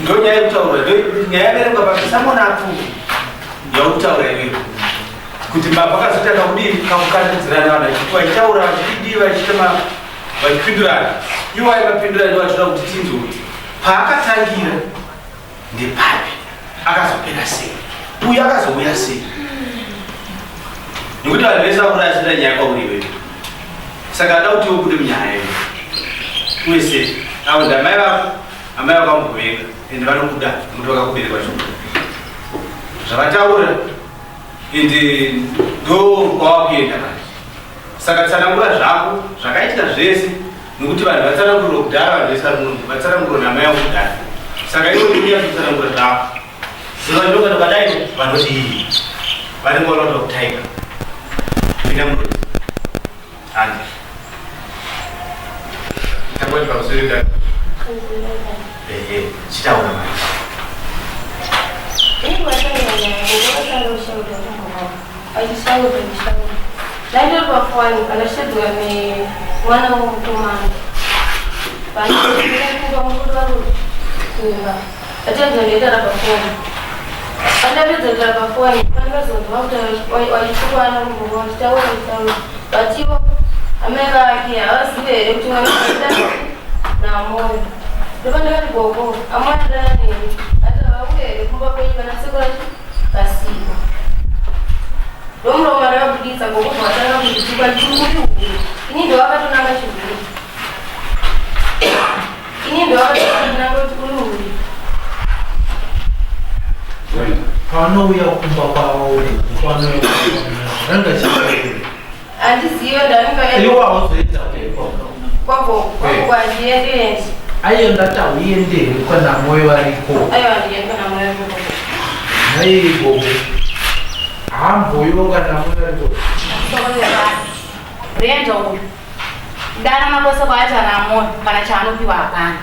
ndo nyaya yekutaura ndo nyaya yaverengwa pachisamona apo yaukutaura iwewe kuti mbavha kazoita kakudii kakukandidzirana vanhu vachitaura vachidii vachiita vachipindurana iwo aivapindura ndo vachida kuti tinzwe kuti paakatangira ndepapi akazopera sei uyu akazouya sei nekuti vanhu vese vakurasira nyaya kwauri iwewe saka ada kuti ubude munyaya iwe uye sei avo ndamai vako amai vako vamukuvenga ende vanokuda nekuti vakakubereka vachokuda zvavataura ende ndo kwawakuenda manje saka tsanangura zvako zvakaitika zvese nokuti vanhu vatsananguriro kudhara vanhu vese vari muno vatsananguriro namai vangu kudhara saka iwe ndinyatsotsanangura zvako saka ndokana ukadai vanoti ii vanenge vanoda kutaika pinda murudzi handi tangoti pamusoro ndani ehe chitaura manje Ini vatanga nyaya gogo vatanga kushauta vachishauta vachishauta. Ndaitori pafoni pandashedzwa nemwana womukomana. Pandaifunga mukuti vari kumba. Vatanga ndaitara pafoni. Pandapedza kutaura pafoni pandazonzwa kuti vachitukwana kugogo vachitaura vachitaura. Vatiwo amai vake havazivi here kuti mwana adana namoyo. Ndopandakati gogo amoyo adana neni. Ati havauye here kumba kwenyu kana sekuru vasipo. Ndomuromo ndakabuditsa gogo vatanga kundituka ndiri uri hure. Ini ndovakatonanga chihure. Ini ndovakatonanga kuti uri hure. Paanouya kumba kwavo paanouya kumba ranga chii? Handizive ndaninga Iwe hauzoita kuiko. kwagogo kwagogo handiendi. Aiyo ndati hauende here kana moyo variko. Aiwa handiendi kana moyo variko. Nhai gogo. Hamboiwo kana moyo variko. Brenda uyu danana kwese kwaita namoyo kana chaanopiwa hapana.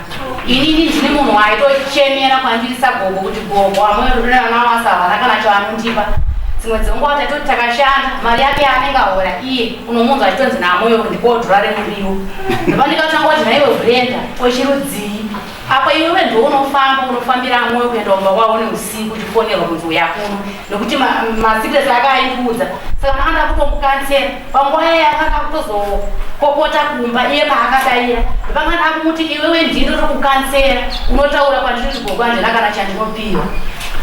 Inini ndine munhu waitochemera kwandiri sagogo kuti gogo amoyo rudana nawo asi havana kana chaanondipa. Dzimwe dzenguva taitoti takashanda mari yake yaanenge ahora iye unomunzwa achitonzi namoyo ndikodhura remuriwo. Ndopandikatanga kuti nhaiwe Brenda wechirudzii apa iwewe ndiwe unofamba unofambira amoyo kuenda kumba kwavo neusiku uchifonerwa kunzi uya kuno nekuti masecrets ake aindiudza saka ndanga ndakutomukansera panguva iye akanga akutozopopota kumba iye paakadaira ndopanga ndakumuti iwewe ndini ndotokukansera unotaura kwandiri kuti gogo handina kana chandinopiwa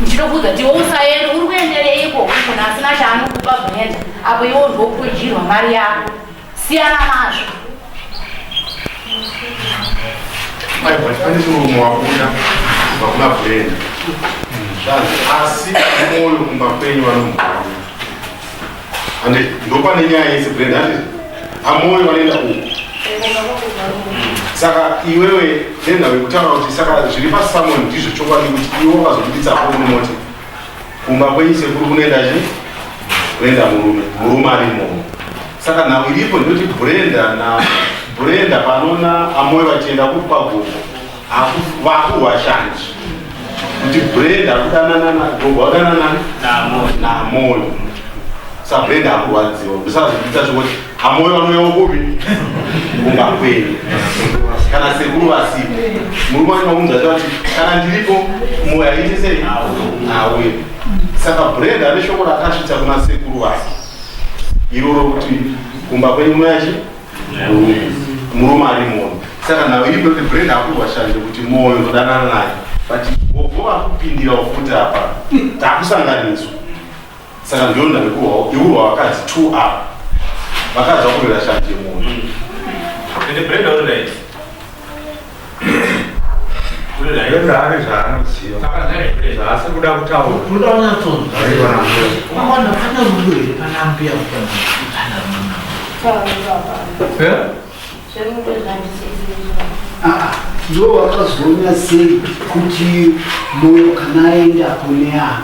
ndichitokuudza kuti iwe usaende uri kuendereiko munhu asina chaanokupa Brenda apo iwe ndokudyirwa mari yako siyana nazvo. Aiwa, pane muromo wabuda kubva kuna Brenda. Zvanzi asi moyo kumba kwenyu vanomubvuma. Ande ndopane nyaya yese Brenda ati amoyo vanoenda uku. Saka iwewe nenhau yekutaura kuti saka zviri pasamoni ndizvo chokwadi kuti iwe wakazobuditsa apo unoti kumba kwenyu sekuru kunoenda chi kunoenda murume murume ari imomo saka nhau iripo ndinoti brenda na brenda panona amoyo vachienda kuri kwagogo vakurwa shanje kuti brenda akudanana gogo akudanana namoyo saka brenda akurwadziwa ndisazobuditsa chokuti amoyo vanouyawo kupi kumba kwenyu kana sekuru vasipo murume wacho vaunza kuti kana ndiripo moyo aite sei auye saka brenda ane shoko rakasvitsa kuna sekuru vake iroro kuti kumba kwenyu munachi murume ari moyo saka nhau iripo kuti brenda akurwa shanje kuti moyo ndodanana naye but gogo vakupindirawo futi apa takusanganiswa saka ndiyo nhau ikurwa vakadzi two apa vakadzi vakurwira shanje moyo. Ende Brenda uri right. Uri right. Brenda ane zvaanoziva zvaasi kuda kutaura. Unoda kunyatsonzwa. Aiwa, nambuya. Wakawanda pane rudo here pana ambuya kana pana mwana? Eh? Zverudo zvandisisi. Ah, ndo wakazoona sei kuti moyo kana aenda kune ava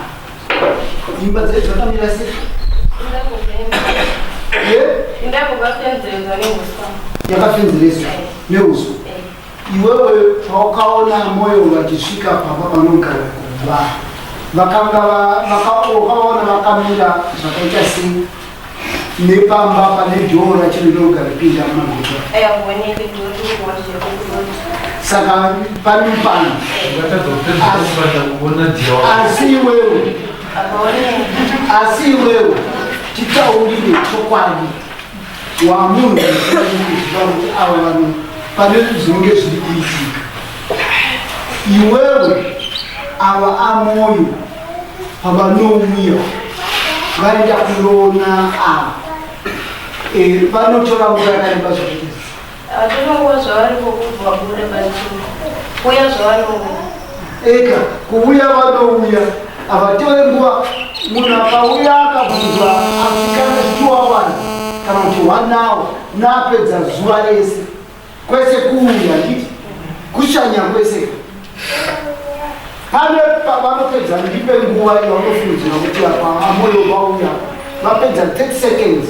imba dzedu dzakamira sei? Indakuvafenzerezwa neuswa. Yakafenzereswa neuswa. Iwewe pawakaona moyo vachisvika pamba panogara kuva vakanga wakaona vakamira zvakaita sei nepamba pane dhoo racho rinogara pinda magoba? Ayaoneki ndinotokuona zvekuti. Saka pane mupano. Asi iwewe titaurire chokwadi wamunhu kuziva kuti ava vanhu pane zvinonge zviri kuitika. Iwewe ava amoyo pavanouya vaenda kunoona ava vanotora nguva yakareba zvakaita sei? Hatina zvavari kubva vabuda panzvimbo. Kuuya zvavanouya. Eka kuuya vanouya havatore nguva. Munhu akauya akabvunzwa asikana 2 hours kana kuti 1 hour naapedza zuva rese kwese kuuya nditi kushanya kwese pane pavanopedza. Ndipe nguva yavanofungidzira kuti apa amoyo vauya vapedza 30 seconds.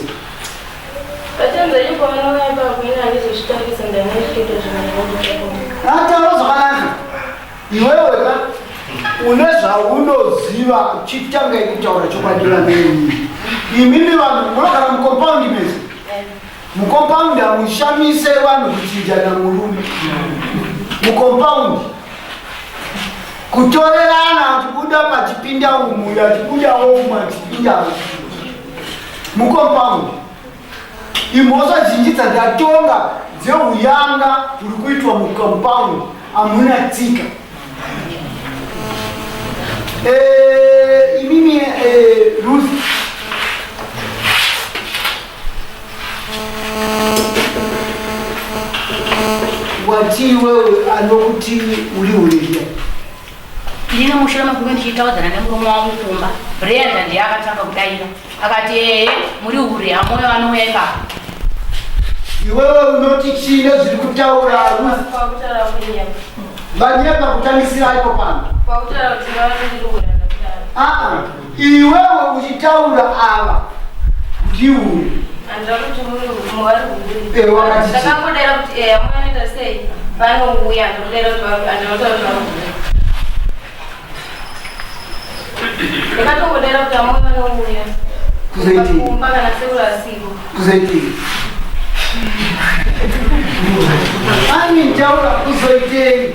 Vatenza ipo vanouya ipapo ini handizozvitarisa ndanochitoita zvinhu. Ataura zvakanaka. Iwewe ka une zvaunoziva, chitanga kutaura chokwadi. Vanei imimi vanhu munogara mucompound mese, mucompound hamushamise vanhu kuchinjana murume mucompound, kutorerana achibuda pachipinda umu, achibudawo umu, achipindawo mucompound. Imhosva zhinji dzandatonga dzeuyanga uri kuitwa mucompound, hamuna tsika. Imimi Ruth, wati iwewe anokuti uri uriria? Ndine mushure mekunge ndichitaudzana nemurume wangu kumba, Brenda ndiye akatanga kudaira akati, "Ehe, muri uri amoyo anouya ipapo." Iwewe unoti chii nezviri kutaura Ruth? Pakutaura kunyepa. Vanyepa kutangisira ipo pano. Pakutaura kuti vanondiri kuranda kudaro. Aa, iwewe uchitaura ava ndiuri. Handira kuti muri muvari Eh, wakati chii? Ndakangodera kuti eya munoita sei vanouya, ndokudera kuti handinotaura kuti vari kuri. Ndakatongodera kuti amoyo vanouya. Kuzoitei? Kumba kana sekuru asipo. Kuzoitei? Ani taura kuzoitei?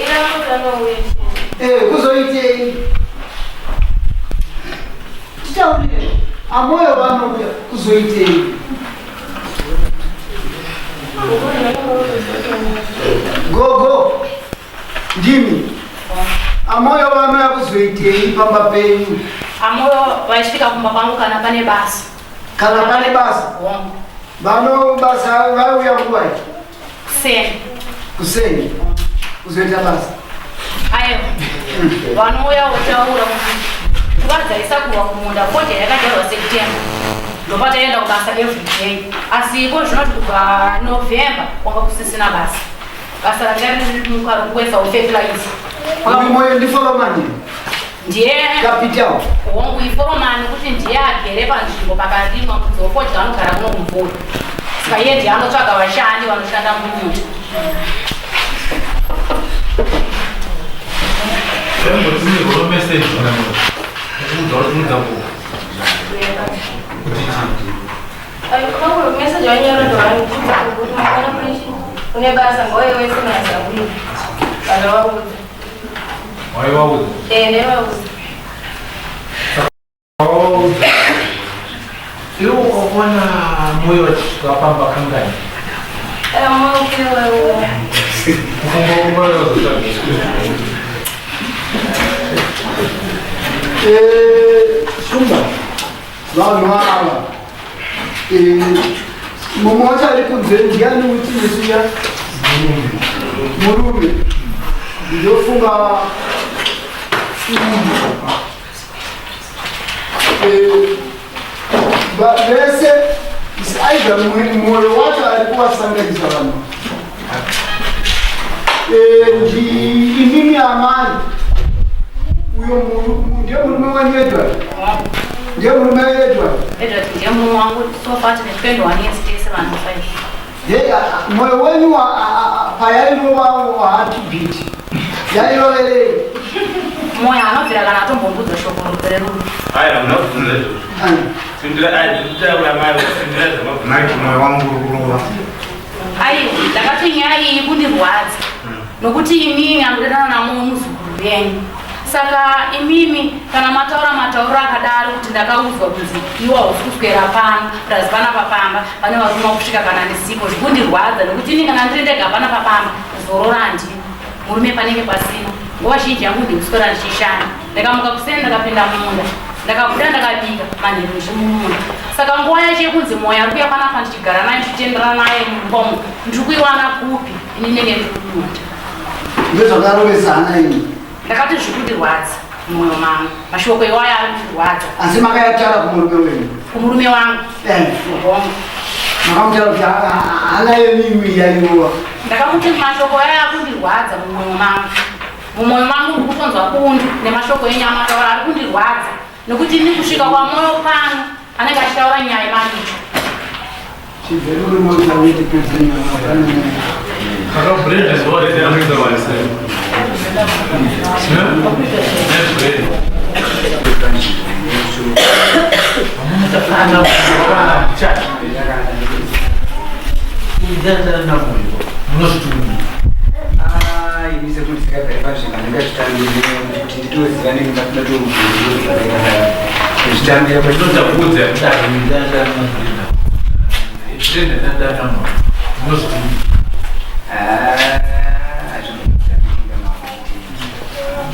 Ina munhu anouya chete. Eh, kuzoitei? Titaurire. Amoyo vanouya kuzoitei? Gogo, ndimi. Amoyo vanouya kuzoitei pamba penyu? Amoyo vaisvika kumba kwangu kana pane basa. Kana pane basa? Hongu. Vano basa vauya nguvai? Kuseni. Kuseni. Kuzoita basa. Aiwa. Vanouya votaura kuti nguva dzaisakurwa kumunda fodya yakadyarwa September. Ndopataienda kubasa every day. Asi iko zvinoti kubva November kwanga kusisina basa. Basa ranga riri muka rokuwesa fertilizer. Uyu moyo ndiforomani. Ndiye Capital. Hongu iforomani kuti ndiye agere panzvimbo pakarimwa mudzi wefodya anogara kuno kumvura. Saka iye ndiye anotsvaga vashandi vanoshanda mumunda. Ndaimbotsinirwa message kuudza kuti unudza kuku. Kuti chii? Message wanyora ndovanikuudza kuti mangwana kune basa ngauye wese nazawiri. Vandovaudza. Waivaudza? Eh, ndaivaudza. Waudza. Iwe ukaona moyo wachisvika pamba kangani? Moyo kune waiuya. Kufunga kumba wazotsvaga. Eh, Shumba, vanhu ava eh, mumwe wacho ari kunze ndiani witness uya murume ndofunga Eh, vese is either mwoyo wacho ari kuvasanganisa vanhu. Eh, imimi amai, uyo ndiye murume wenyu Edward? Ndiye murume Edward? Edward ndiye murume wangu. So far tine 21 years tese vanhu five. Ye, mwoyo wenyu payairova heartbeat yairoverei? Moyo anobvira kana atombondudza shoko rerudo. Aiwa, muna kubvunza izvozvo. Sindira, ai, ndikutaura mai, sindira zvamabvunza. Maiti moyo wangu uri kurova. Aiwa, ndakati nyaya iyi kundirwadza nokuti imimi anodanana namo muzukuru venyu. Saka imimi kana mataura matauro akadaro kuti ndakaudzwa kunzi iwe hausi kuswera pano, plus panapa pamba pane varume kusvika kana ndisipo, zvikundirwadza nekuti ini kana ndiri ndega pana papamba kuzorora handina murume, panenge pasina. Nguva zhinji yangu ndikuswera ndichishanda. Ndakamuka kuseni, ndakapinda mumunda, ndakabuda, ndakabika, manheru ndichimumunda. Saka nguva yacho yekunzi moyo ari kuya panapa ndichigara naye, ndichitenderana naye mumba umu, ndiri kuiwana kupi ini ndenge ndiri kumunda? Ndozvakarovesa hana ini. Ndakati zvikundirwadza mumwoyo mangu, mashoko iwayo ari kundirwadza. Asi makayataura kumurume wenyu? Kumurume wangu. Hongu. Makamutaura kuti hana yenyu yairova? Ndakamuti mashoko aya akundirwadza mumwoyo mangu. Mumwoyo mangu ndiri kutonzwa kundu nemashoko enyu amataura ari kundirwadza nekuti ini kusvika kwamwoyo pano anenge achitaura nyaya yemaricho. Chibveri murume uchakuiti pedzenyaya. Saka Brenda ndowaanoita. Brenda. Ana chacho. Ndandana moyo. Munozvitumi. Ini sekuti ndisingagari panzvimbo handingazvitambiri kuti nditoziva nendatouzvitambira. Ndinotakuudza kudai ndandana Brenda. Brenda ndandana moyo. Munozvitumi.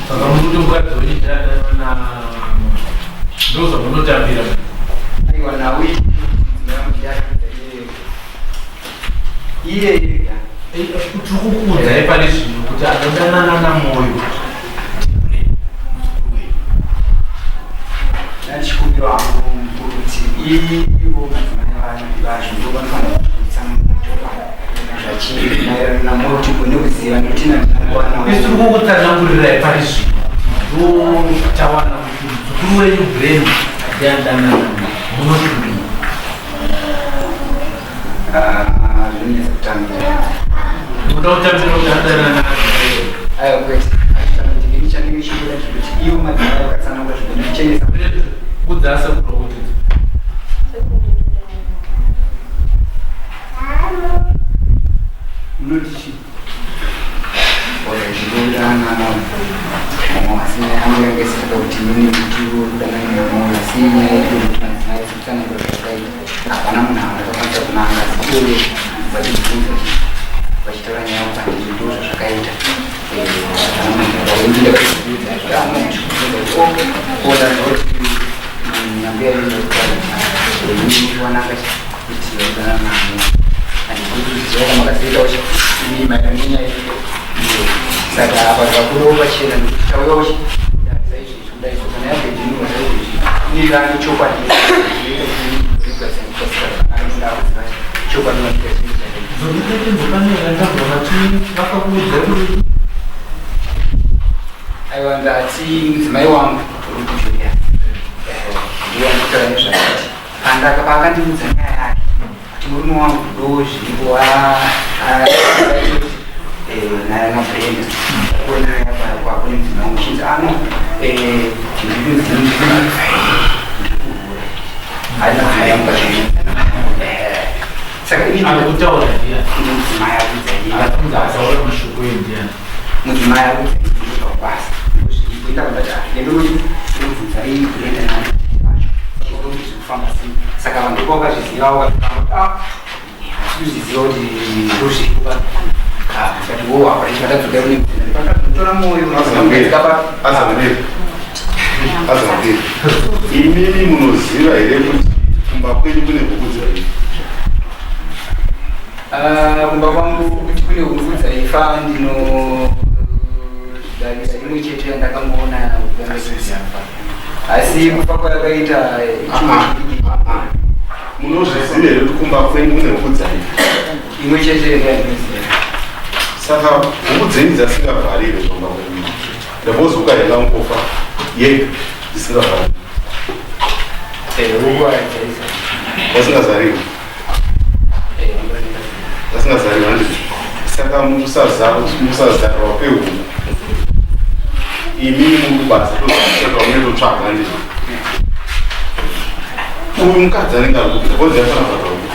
Saka muri kuti mukadzi wenyu ndandana na ndozvamunotambira. Aiwa, nawe iye ega. Tiri kukuudzai pane zvino kuti anodanana namoyo. Ndachikumbira hangu mukuru kuti ivo madzimai vacho ndo vanofanira kutsanangura zvachiri maererano namoyo kuti gone kuziva nekuti nandinawana. Isu tiri kukutsanangurirai pari zvino ndo tawana kuti muzukuru wenyu Brenda ndiandanana munozvitumi. Zvinonetsa kutambira. Munoda kutambira kuti adanana? Aiwa, kwete, achitambira. Chandinge chikuda kuti ivo madzimai vakatsanangura zvigone kuchenesa. Udza sekuru kuti Munoti chii? Ndinodanana mama asi nyaya yangu yanga isisada kuti inini kuti kudanana nemama asi nyaya yedu kuti madzimai sekutsanangura zvakaita hapana munhu andakakwanisa kunanga asi iye vachibvunza vachitaura nyaya yangu pandiri ndo zvazvakaita Saka apa zvabudawo pachena nekuti tauyawo kudarisa izvezvi kudai so kana yabhedhenurwa saizvezvi inirani chokwadi chokwadi Aiwa ndati mudzimai wangu Ruth Julius ndiye anditaura nezvakati pandaka paakandiudza nyaya yake kuti murume wangu ndo zviripo naye naBrenda kuona kwako nemudzimai wangu chinzi ano ndikuhura ari madzimai angu pazvinhu saka ini Ari kutaura ndiani? Mudzimai akuudza ini. Akunzi asaura mashoko endiani? Mudzimai akuudza ini ndobva kubasa. Ndozviripo ndakabva ndati ndinoti ndinobvunza iyi Brenda naye vacho. Kuti zviri kufamba sei. Saka vanhu ndipo vakazvizivawo vakati ah kuzviziva kuti ndozviripo pa. Ah ndikati wo apa ndichadzoka kune ndakatora moyo Azambiri. Azambiri. Imimi munoziva here kuti kumba kwenyu kune huku dzaifa? Ah, kumba kwangu kuti kune huku dzaifa ndino darisa imwe chete yandakangoona huku yanga ichifa asi kufa kwayakaita chimwe chidiki. Munozviziva here kuti kumba kwenyu kune huku dzaifa? Imwe chete ndiyandinoziva. Saka huku dzenyu dzasingavharire kumba kwenyu. Ndapozi huku haina kungofa yega isingavharire. Huku haidzaisa. Vasingazariwi. Vasingazariwi handiti. Saka musazarwa kwehuku. Imimi muri kubasa tozotsvaka munototsvaga handiti. Uyu mukadzi anenge ari kupinda kozi yafana kuvharwa huku.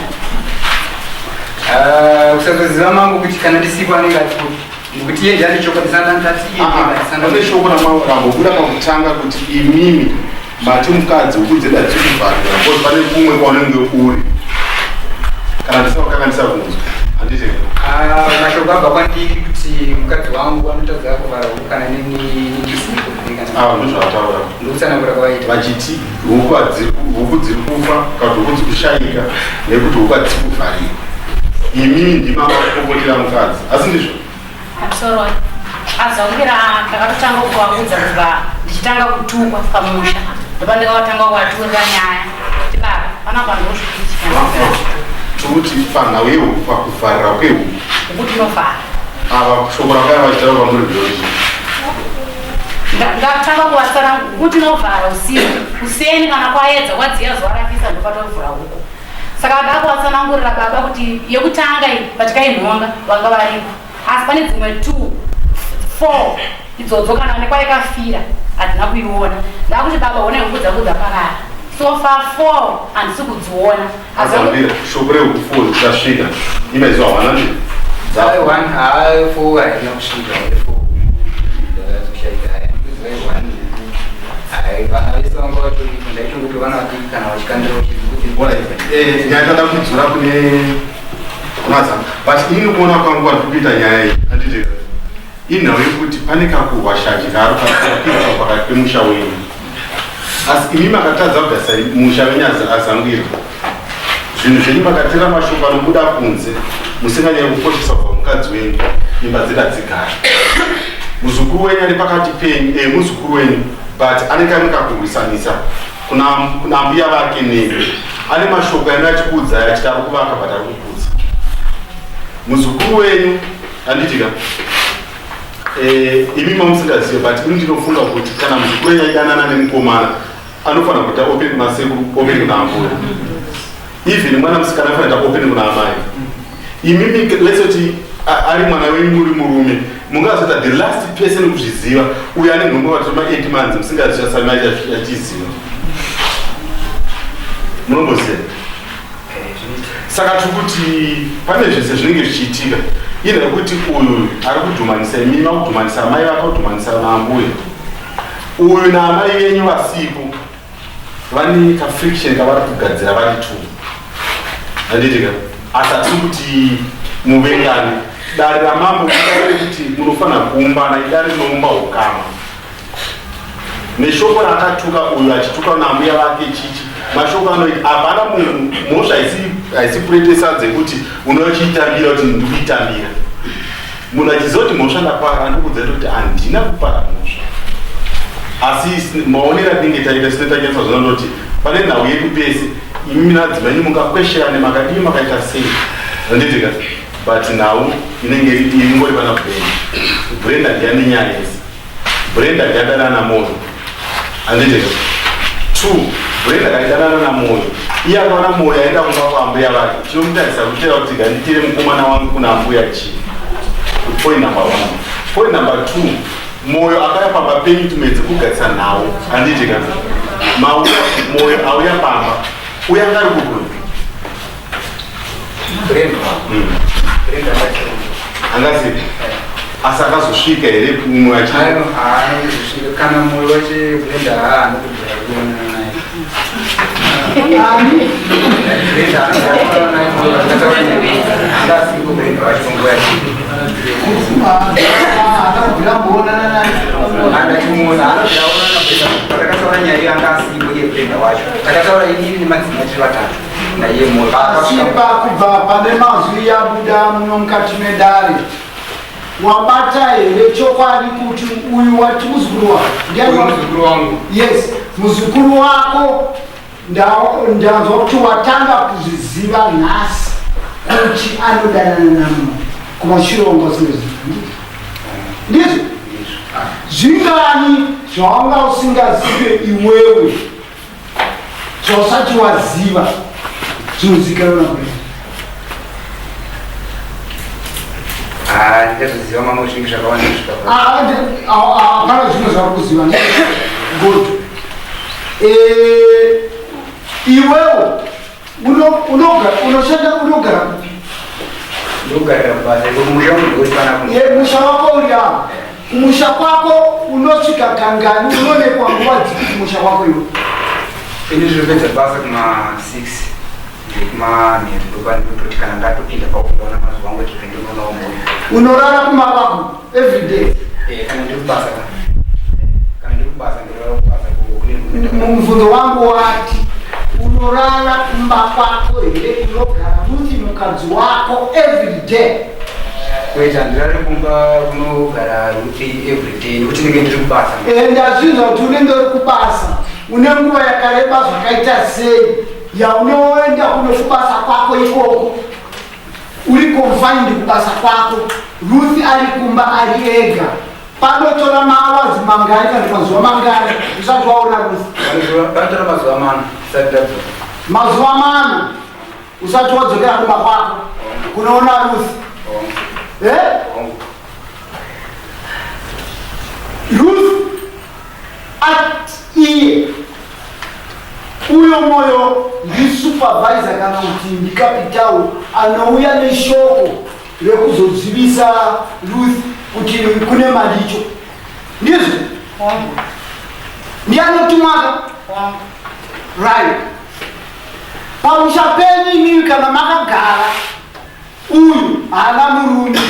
Ah, kusazoziva mangu kuti kana ndisipo anenge ari kupi nekuti iye ndiani chokwadi saka ndati iye ndiye Pane shoko rambobuda pakutanga kuti imimi mati mukadzi huku dzedu hadzisi kuvharira because pane kumwe kwaunenge uri kana ndisakukanganisa kunzwa handiti. Ah, mashoko abva kwandiri kuti mukadzi wangu anotadza kuvhara huku kana nini ndisipo. Ah, ndozvavataura. Ndokutsanangura kwavaita. Vachiti huku dziri kufa kana kuti huku dziri kushayika nekuti huku hadzisi kuvharirwa. Imimi ndima makupopotera mukadzi asi ndizvo. Sorry. Azangira ndakatotanga kuvaudza kubva ndichitanga kutukwa pamusha. Ndopandakatanga kuvaturira nyaya. Kuti baba, panapa ndozvikuitika. Tikuti panhau yehuku pakuvharira kwehuku. Huku tinovhara. Ava shoko rakauya vachitaura kwamuri ndorozvi. Ndatanga kuvatsana huku tinovhara usiku. Kuseni kana kwaedza kwadziya zuva rapisa ndopatovhura huku. Saka ndakuvatsanangurira baba kuti yekutanga iyi patikainhonga vanga varipo. Asi pane dzimwe 2 4 idzodzo kana nekwaikafira hadzina kuiona. Ndakuti baba honai huku dzangu dzaparara. So far 4 handisi kudziona. Azambira shoko rehuku 4 dzasvika. Imaizo hawana ndi. Hayi one hayi four haina kusvika hayi four ndakazoshaika hayi ndikuziva i one hayi vana vese vanga vatoripo ndaitongoti vana vadiki kana vachikandira kuti Nyaya tada kudzora kune kunazana but inini kuona kwangu kwandiri kuita nyaya iyi handiti inhau yekuti pane kakuhwashanje kaari kuita pakati pemusha wenyu asi imi makatadza kugasa musha wenyu azangwira zvinhu zvenyu makatera mashoko anobuda kunze musinganyanyi kukoshesa kubva mukadzi wenyu imba dzeda dzigara muzukuru wenyu ari pakati penyu muzukuru wenyu but ane kamwe kakurwisanisa kuna mbuya vake nemi ane mashoko ane achikuudzai achiti ari kuvaka but ari kukudza muzukuru wenyu handitika imi mamusingazive but ini ndinofunga kuti kana muzukuru wenyu aidanana nemukomana anofanira kuita open kuna sekuru open kuna ambuya even mwana musikana anofanira kuita open kuna amai imimi let's say ari mwana wenyu muri murume mungazoita the last person kuzviziva uyo ane nhumbu vatoma 8 months musingaziva sami achiziva. Munomboziva? Saka tiri kuti pane zvese zvinenge zvichiitika ina yekuti uyu ari kudhumanisa imi makudhumanisa amai vake kudhumanisa naambuya uyu naamai venyu vasipo vane kafriction kavari kugadzira vari two handitika asi hatiri kuti muvengane dare ramambo idare rekuti munofanira kuumbana idare rinoumba ukama neshoko raakatuka uyu achituka naambuya vake chichi mashoko anoita hapana munhu mhosva haisi purete sadza yekuti unochiitambira kuti ndikuitambira munhu achiziva kuti mhosva ndapara andikuudza kuti handina kupara mhosva asi maonero atinenge taita sine tanyatsa zvona ndoti pane nhau yedu pese imi nadzimai nyu mungakwesherane makadii makaita sei anditika but nhau inenge ingori pana brenda brenda ndiyane nyaya yese Brenda ndiadanana naMoyo handiti two Brenda kaidanana naMoyo iye akaona Moyo aenda kumba kwaambuya vake chinomutarisa kutera kuti ganditire mukomana wangu kuna ambuya chii point number one point number two Moyo akauya pamba penyu tumedzi kugadzisa nhau handiti ka mauya Moyo auya pamba uya anga ari kupi Brenda. Brenda Angasipi. Asi akazosvika here kumwe achi? Hayo haana kuzosvika kana moyo wache Brenda haana kubvira kuonana naye. Ani? Brenda haana kuonana naye moyo akataura naye. Angasipo Brenda wacho nguva yacho. Akabvira kuonana naye. Andachimuona anobvira kuonana Brenda. Patakataura nyaya iyo anga asipo iye Brenda wacho. Takataura inini nemadzimai tiri vatatu. Asi pakubva pane mazwi yabuda muno mukati medare wabata here chokwadi kuti uyu wati muzukuru wako ndiani muzukuru wangu yes muzukuru wako ndanzwa kuti watanga kuzviziva nhasi kuti anodanana namu kumashure wanga usingazivi ndizvo zvingani zvawanga usingazive iwewe zvausati waziva zvinozikanwa naBrenda. Ah, ndikazoziva mamwe zvinhu zvakawanda kusvika pa. Ah, ah, ah, hapana zvimwe zvauri kuziva. Good. Eh, iwewo unogara unoshanda unogara kupi? Ndogarira kubasa iko kumusha wangu ndikuri panapa. Ye musha wako uri apa. Kumusha kwako unosvika kangani unoonekwa nguva dzipi kumusha kwako iwe? Ini ndinopedza basa kuma 6 ndekumanheru ndopandinototi kana ndatopinda pakuona mazuva angu echipinda ndinoonawo mhuri. Unorara kumba kwako every day? Eh, kana ndiri kubasa ka. Kana ndiri kubasa ndinorara kubasa kune Mubvunzo wangu wati unorara kumba kwako here unogara muti mukadzi wako every day? Kwete handirare kumba kunogara Ruth everyday nekuti ndinenge ndiri kubasa. Eh, ndazvinzwa kuti unenge uri kubasa une nguva yakareba zvakaita sei yaunoenda kuno kubasa kwako ikoko uri confined kubasa kwako Ruth ari kumba ari ega panotora maawazi mangani kana mazuva mangani usati waona Ruth? Panotora mazuva mana usati ndadzoka. Mazuva mana usati wadzokera kumba kwako kunoona Ruth. Eh? Ruth at iye uyo moyo ndisupervisor kana kuti ndikapitau anouya neshoko rekuzozivisa Ruth kuti kune maricho ndizvo ndianotumwaka right Pamusha penyu imimi kana makagara, uyu haana murume,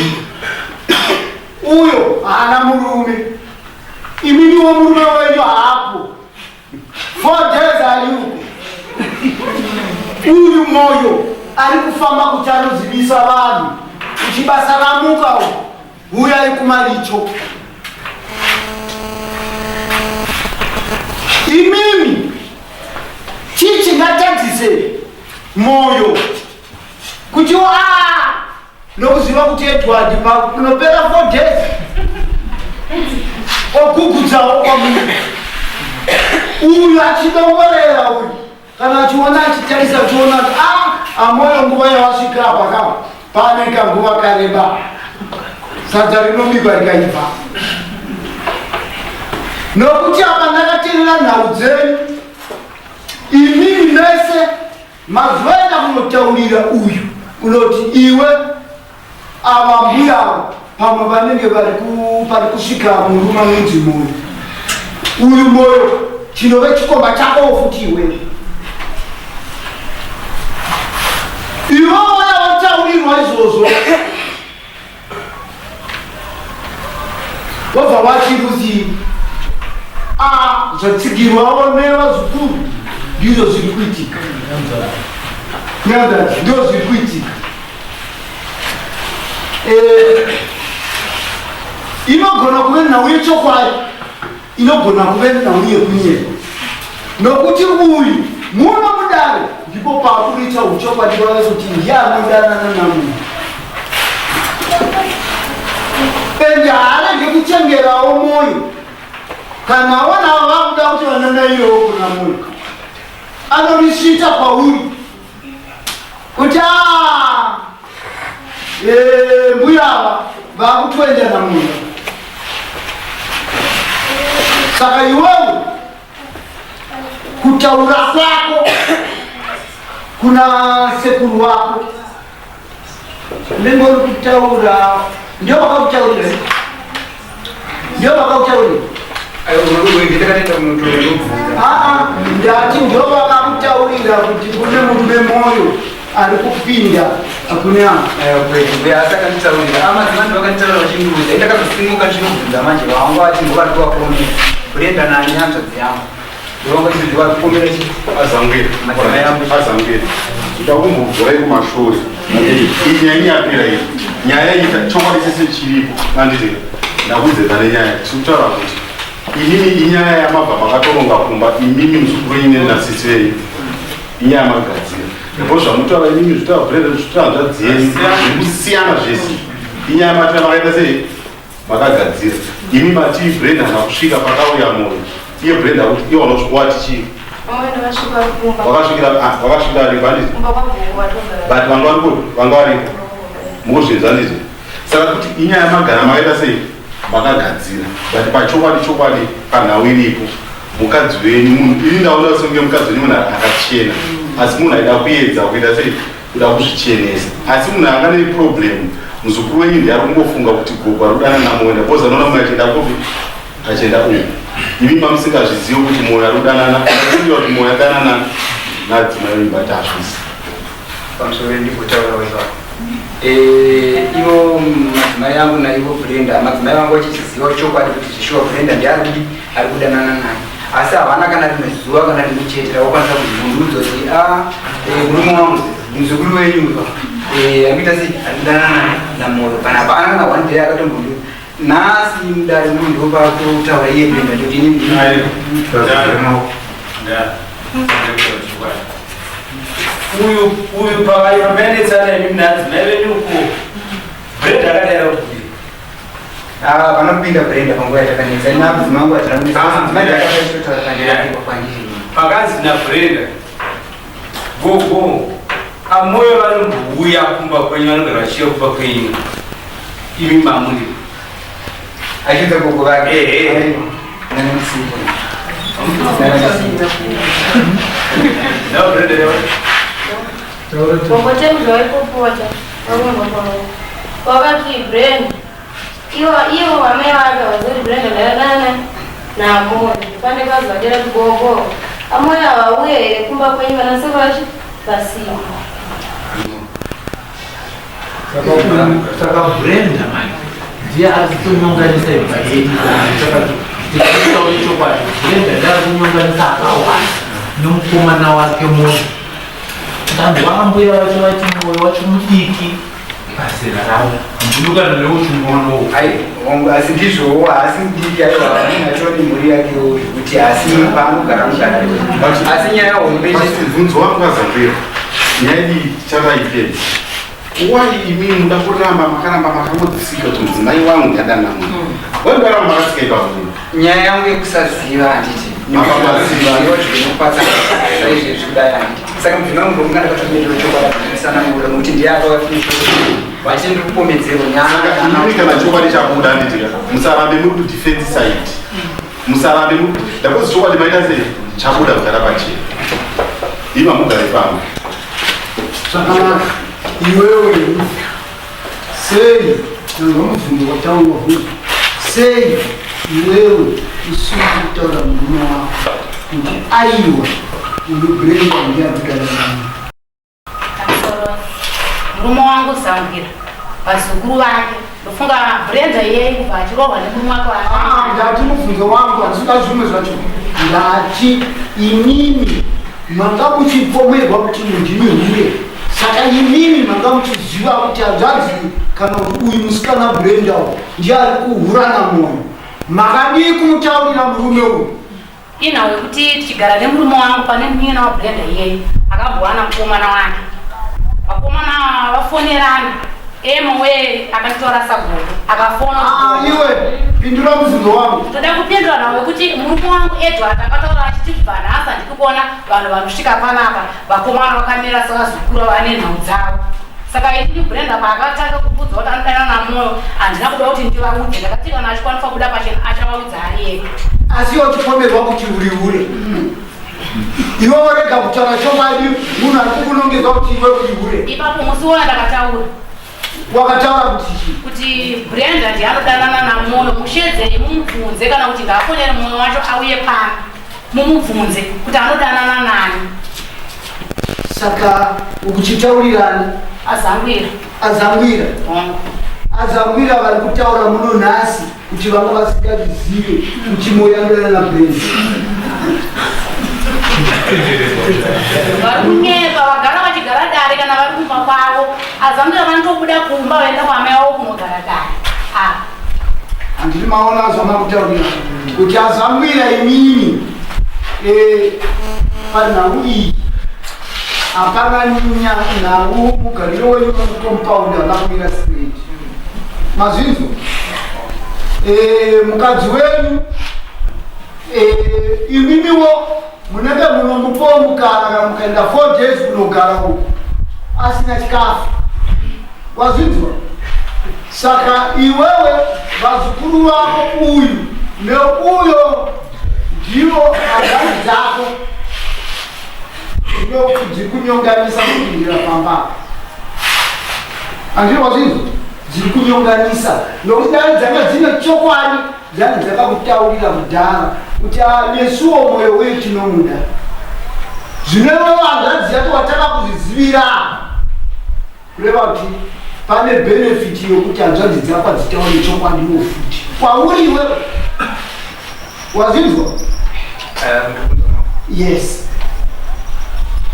uyo haana murume, imimiwo murume wenyu haapo, 4 days ayuko uyu moyo ari kufamba kuti anozivisa vanhu kuti basa ramuka uku huyai kumaricho imimi chii chingatadzise moyo kuti a nokuziva kuti edward kunopera 4 days ogugudzawo kwamuri uyu achidongorera uyu kana achiona achitarisa achiona kuti a ah, amoyo nguva yawasvika apa ka pane kanguva kareba sadza rinobikwa rikaibva nokuti apa ndakaterera nhau dzenyu imimi mese Mazuva enda kunotaurira uyu unoti iwe ava mbuya ava pamwe vanenge vari pari kusvika murume anonzi Moyo. Uyu Moyo chinove chikomba chakowo futi iwe. Iwe waya wataurirwa izvozvo Wobva wati Ruthi, ah, zvatsigirwawo nevazukuru ndizvo zviri kuitika. Nyanzvadzi ndizvo zviri kuitika. Eh, inogona kuve nhau yechokwadi, inogona kuve nhau yekunyepa, nokuti uyu muno mudare ndipo paakuita uchokwadi wave kuti ndiye anodanana namunhu ende haarege kuchengerawo moyo kana aona vakuda kuti vananairewo kuna moyo anorisvita kwauri kuti ah, eh, mbuya ava vakutoenda namunhu saka iwewe kutaura kwako kuna sekuru wako unenge uri kutaura ndio vakakutaurira ndio vakakutaurira aa ndati ndio vakakutaurira kuti kune murume moyo ari kupinda kune akanditaurira amadzimai vakanditaurira vachindiudza indakazosimuka ndichinobvunza manje vangu vati ngovari kuvakomera kurenda nani hanzvadzi yangu Azangwira, ndakumbobvurai kumashure. Iyi nyaya inyapera iyi. Nyaya iyi chokwadi chese chiripo. Anditi ndakudze pane nyaya. Tiri kutaura kuti imimi inyaya yamabva makatoronga kumba imimi muzukuru ine nasisi venyu. Inyaya yamagadzira. Ndipo zvamutaura imimi zvitaura brenda zvitaura hanzvadzi yenyu. Zviri kusiyana zvese. Inyaya yamati makaita sei? Makagadzira imi mati Brenda haana kusvika pakauya moyo iye Brenda kuti iye wanosvika wati chii wakasvikira ah, wakasvika aripo handiti but vanga varipo vanga varipo mukuzvinzwa handiti saka kuti inyaya magara makaita sei makagadzira but pachokwadi chokwadi panhau iripo mukadzi wenyu munhu ini ndaona senge mukadzi wenyu munhu akachena asi munhu aida kuedza kuita sei kuda kuzvichenesa asi munhu anga neproblem muzukuru wenyu ndiye ari kungofunga kuti gogo ari kudanana namoyo because anoona moyo achienda kupi achienda uku imi mamusingazvizive kuti moyo ari kudanana afungira kuti moyo adanana nadzimai wenyu but hazvisi pamusoro ndikutaura weva eh, ivo madzimai angu naivo Brenda madzimai vangu vachichiziva chokwadi kuti zvishuwa Brenda ndiye ari kudi ari kudanana naye asi havana kana rimwe zuva kana rimwe chete ravakwanisa kuzvibvundudzo kuti a ah, eh, murume wangu muzukuru wenyu eh, akuita sei arikudanana namoyo kana hapana kana one day akatombondu nhasi mudare muno ndopakutaura iye brenda ndoti ini uyu uyu pavainetsana imi mnadzimai venyu uko brenda akadaira kuti Ah, vanopinda Brenda panguva yatakanetsa. Ini madzimai angu hatina kunetsa. Ah, madzimai ndakatotaura pandiri kwandiri. Pakanzi naBrenda, gogo, amoyo vanombouya kumba kwenyu, vanogara vachiuya kumba kwenyu imi mamuri. Achiudza gogo vake. Ehe. Nani musipo. No, Brenda, Gogo changu zvawaipopota vamwe baba wakati Brenda Ivo ivo amai vake havazoti Brenda ndadanana naAmori pane kazovadera kuti gogo Amori havauye here kumba kwenyu vana sekuru vacho vasipo. Saka Brenda manje ndiye ari kutonyonganisa imba yedu. Saka tikaitaure chokwadi Brenda ndiye ari kunyonganisa akawanda nomukomana wake Moyo. Ndanzwa ambuya vacho vati Moyo wacho mudiki pazera ravo ndinokana newe uchimuonawo ai hongu asi ndizvowo haasi mudiki aiwa achoni mhuri yakewo zvekuti haasi paanogara mugara asi nyaya hombe mubvunzo wangu azambira nyaya iyi tichavaipedza wai imi muda kuramba makaramba makangodzisika kuti mudzimai wangu ndadana munhu waidaramba makasika ipapo nyaya yangu yekusaziva handiti nekusaziva zvinopatsa saizvezvi kudai handiti saka mudzimai wangu ndokunga ndakatomirira chokwadi kusanangura nokuti ndiye akavafinisho vachiti ndiri kupomedzero nyaya kana chokwadi chabuda handiti musarambe muri kudefense side musarambe muri ndakozi chokwadi maita sei chabuda kugara pachena ima mugare pamwe. Zvakanaka. Iwewe sei nanzwa mubvunzo wataurwa huyu sei iwewe usiri kutaura murume wako kuti aiwa uyu Brenda ndiye arikudana nani? Pamusoro murume wangu Zambwira vazukuru vake ndofunga Brenda iyeye kubva achirohwa nemurume wake Ah, ndati mubvunzo wangu handisida zvimwe zvacho ndati imimi manga muchipomerwa kuti mundimi hure saka imimi manga muchiziva kuti hanzvadzi kana kuti uyu musikana Brenda uyu ndiye ari kuhurana mwoyo makadii kumutaurira murume uyu Inhau yekuti tichigara nemurume wangu pane munin'ina waBrenda iyeye akambowana mukomana wake. Vakomana vafonerana. Emo we akatitora sagogo akafona. Ah, iwe pindura mubvunzo wangu. Toda kupindura nhau yekuti murume wangu Edward akataura achiti kubva nhasi handiri kuona vanhu vanosvika panapa vakomana vakamira sevazukuru vane nhau dzavo. Saka inini Brenda paakatanga kubvunza kuti anodanana naMoyo handina kuda kuti ndivaudze ndakati kana achikwanisa kubuda pachena achavaudza ari ega. Asi iwe uchipomerwa kuti uri hure. Iwe worega kutaura chokwadi munhu ari kukunongedza kuti iwe uri hure. Ipapo musi wona ndakataura. Wakataura kuti chii? Kuti Brenda ndiye anodanana naMoyo mushedzei mumubvunze kana kuti ngaafonere Moyo wacho auye pano mumubvunze kuti anodanana nani. Saka ukuchitaurirani? Azangwira. Azangwira. Hongu. Azangwira vari kutaura muno nhasi kuti vanga vasingazvizive kuti Moyo anodanana naBrenda. Vari kunyepa vagara vachigara dare kana vari kumba kwavo. Azangwira vanotobuda kumba vaenda kwaamai vavo kunogara dare. Ah. Handiri maona zvamakutaurira kuti azangwira imimi eh, panhau iyi hapana nhau mugariro wenyu wemucompound hauna kumira straight mazvinzwa eh, mukadzi wenyu eh, imimiwo munenge munomupawo mukana kana mukaenda 4 days kunogara uku asina chikafu wazvinzwa saka iwewe vazukuru vako uyu neuyo ndivo hanzvadzi dzako dziri kunyonganisa kupindira pamba handiri wazvinzwa dziri kunyonganisa nokuti dai dzanga dzine chokwadi dzanga dzakakutaurira kudhara kuti ah, nesuwo mwoyo weyu tinomuda zvino iwewe hanzvadzi yacho wataka kuzvizivira kureva kuti pane benefit yokuti hanzvadzi dzako hadzitaure chokwadiwo futi kwauri iwewe wazvinzwa yes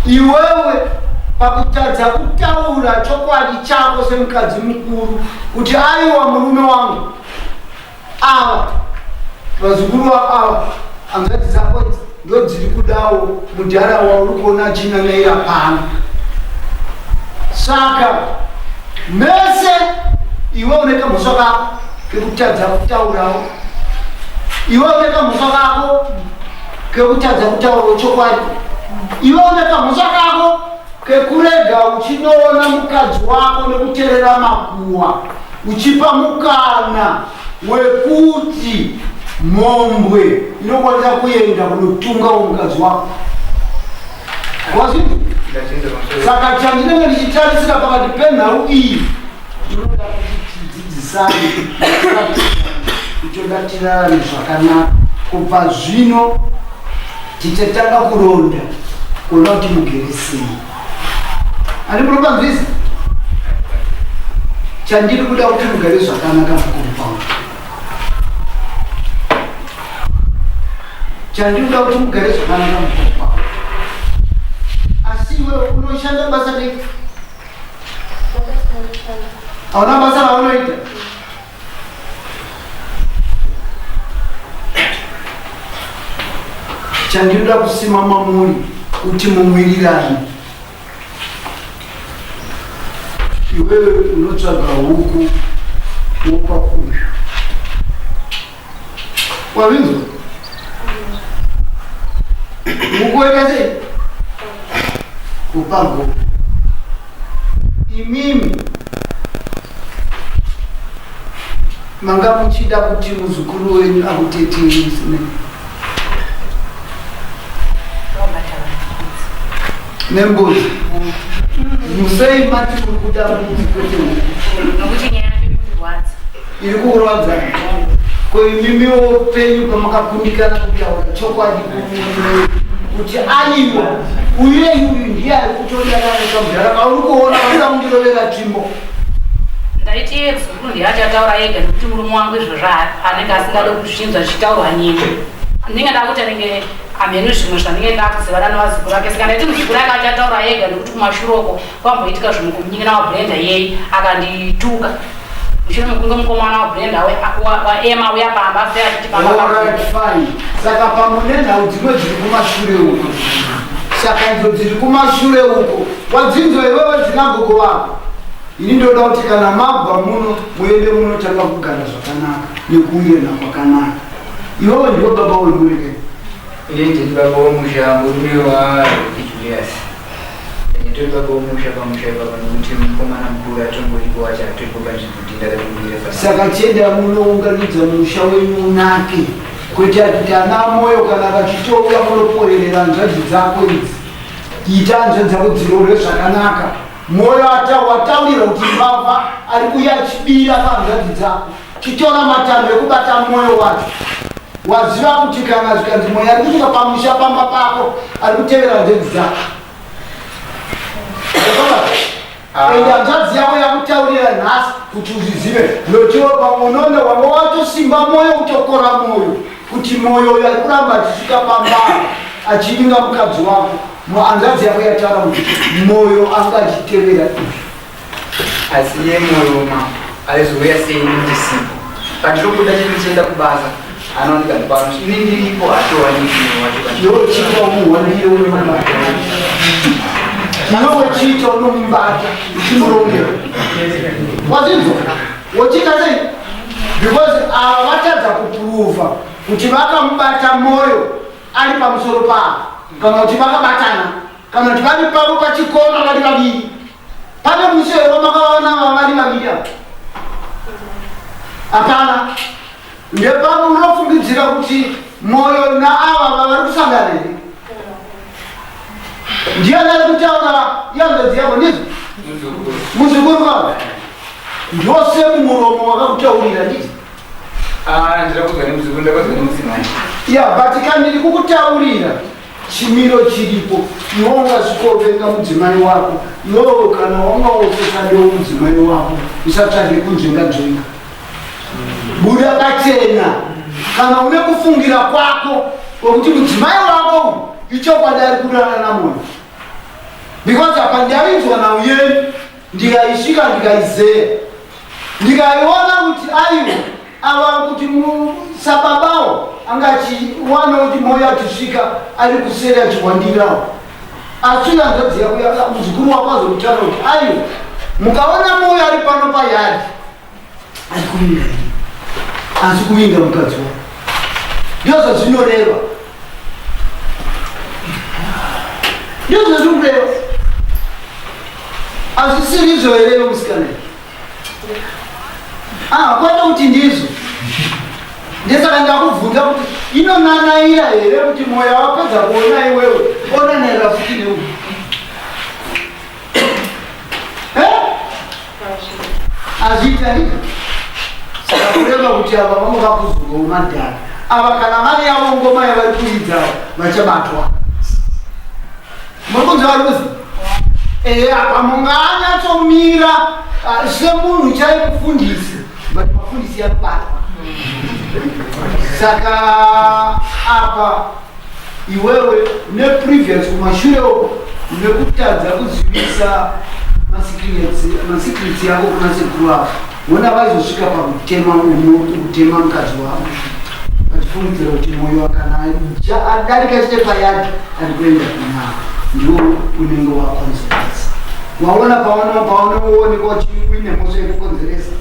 iwewe pakutadza kutaura chokwadi chako semukadzi mukuru kuti aiwa murume wangu ava vazukuru vako ava hanzvadzi dzako idzi ndodziri kudawo mudhara wauri kuona achinanaira pano saka mese iwe une kamhosva kako kekutadza kutaurawo iwe une kamhosva kako kekutadza kutaurawo chokwadi iwe une kamhosva kako kekurega uchinoona mukadzi wako nekuterera makuwa uchipa mukana wekuti mhombwe inokwanisa kuenda kunotunga mukadzi wako wazvinzwa saka chandinenge ndichitarisira pakati penhau iyi tinoda kuti tidzidzisane toda tirarame zvakanaka kubva zvino tichatanga kuronda kuona kuti mugere sei Ani munopanzwisa? Chandiri kuda kuti mugare zvakanaka mucompound. Chandiri kuda kuti mugare zvakanaka mucompound. Asi iwe unoshanda basa rei? Hauna basa raunoita? Chandinoda kusima mamuri kuti mumwirirane. Iwewe unotsvaga huku wopa uyu. Wavinzwa? Huku waita sei? Kupa gogo. Imimi manga muchida kuti muzukuru wenyu akutetei nembudzi. Musei mati muri kuda mbudzi kwete huku. Nokuti nyaya yacho iri kundirwadza. Iri kukurwadza. Ko imimiwo penyu pamakakundikana kutaura chokwadi kuti aiwa uye uyu ndiye ari kutodanana kamudhara kauri kuona vanoda kundirovera tsvimbo. Ndaiti iye muzukuru ndiye achataura ega nekuti murume wangu izvozvo anenge asingade kuzvinzwa zvichitaurwa nini. Ndinenge ndakuti anenge hameno zvimwe zvandinenge ndakuzivana nevazukuru vake saka ndaiti muzukuru ake achataura ega nekuti kumashure uko kwamboitika zvimwe kumunyin'ina waBrenda iyeye akandituka. Mushure mekunge mukomana waBrenda waEmma uya pamba after achiti pamba Alright, fine. Saka pamwe nenhau dzimwe dziri kumashure uko. Saka idzo dziri kumashure uko wadzinzwa iwewe dzina gogo vako. Ini ndoda kuti kana mabva muno muende munotanga kugara zvakanaka nekuwirirana kwakanaka. Iwewe ndiwe baba wemhuri ke? Ini ndini baba womusha murume waJulius. Nditori baba womusha pamusha ipapa nokuti mukomana mukuru atongoripo wacho atoripo panzvimbo ndindakatomira saka. Saka chienda munounganidza musha wenyu unake kwete kuti ana moyo kana vachitouya munoporerera hanzvadzi dzako idzi. Ita hanzvadzi dzako dzirorwe zvakanaka. Moyo wataurira kuti mbavha ari kuuya achibira pahanzvadzi dzako. Chitora matanho ekubata moyo wacho. Waziva kuti kana zvikanzi moyo ari kusvika pamusha pamba pako ari kutevera hanzvadzi dzako. Ende hanzvadzi yako yakutaurira nhasi kuti uzvizive notiwo pamwe unoona wanga watosimba moyo kutokora moyo kuti moyo uyo ari kuramba achisvika pamba achivinga mukadzi wako. Hanzvadzi yako yataura kuti moyo anga achitevera izvi. Asi iye moyo ma aizouya sei ini ndisipo? Pandinobuda chete ndichienda kubasa anowanika ndipano. Ini ndiripo hatowaniki moyo wacho pandiri. Iwe uchiita umuhwandire unomubata. Iwe uchiita unomubata uchimurongera. Wazvinzwa? Wochiita sei? Because ava vatadza kuprova kuti vakamubata moyo ari pamusoro pavo kana kuti vakabatana kana kuti vari pavo pachikona vari vaviri. Pane mushe here wamakavaona vari vaviri ava? Hapana. Ndepamwe unofungidzira kuti moyo naava vavari kusangana here? Ndiani ari kutaura ihanzvadzi yako ndizvo? Muzukuru wavo. Ndose mumuromo wakakutaurira ndizvo? Ah, ndira kuzwa nemuzukuru, ndakazwa nemudzimai. Ya, but kana ndiri kukutaurira chimiro chiripo, iwe ungasvikovenga mudzimai wako, iwewe kana wanga usisadewo mudzimai wako, usatsvage kunzvenga nzvenga. Buda pachena kana une kufungira kwako kwekuti mudzimai wako uyu ichokwadi ari kurara namoyo, because apa ndainzwa nhau yenyu ndikaisvika ndikaizeya ndikaiona kuti aiwa ava kuti sababawo anga achiwana kuti moyo achisvika ari kuseri achihwandirawo asi hanzvadzi yako muzukuru wako azokutaura kuti aiwa mukaona moyo ari pano payadhi ari kuvinga ini asi kuvinga mukadzi wako ndizvo zvinoreva ndizvo zvinoreva hazvisirizvo here iwe musikana Ah, kwete kuti ndizvo. Ndesaka ndakubvunza kuti inonanaira here kuti moyo wapedza kuona iwewe onanaira futi neuyu. Eh? Hazviita ndizvo. Saka kureva kuti ava vamwe vakuzongowo madhara. Ava kana vari yavo ngoma yavari kuridza vachabatwa. Muri kunzwa Ruzi? Ehe, apa mungaanyatsomira semunhu chai mufundisi, but mafundisi anobatwa. Saka apa iwewe une previous kumashure uko nekutadza kuzivisa masecrets yako kuna sekuru vako, vona vaizosvika pakutema kutema mukadzi wako vachifungidzira kuti moyo kana adarika chete payadhi ari kuenda kunaa, ndiwo unenge wakonzeresa. Waona paonoonekwa uine mhosva yekukonzeresa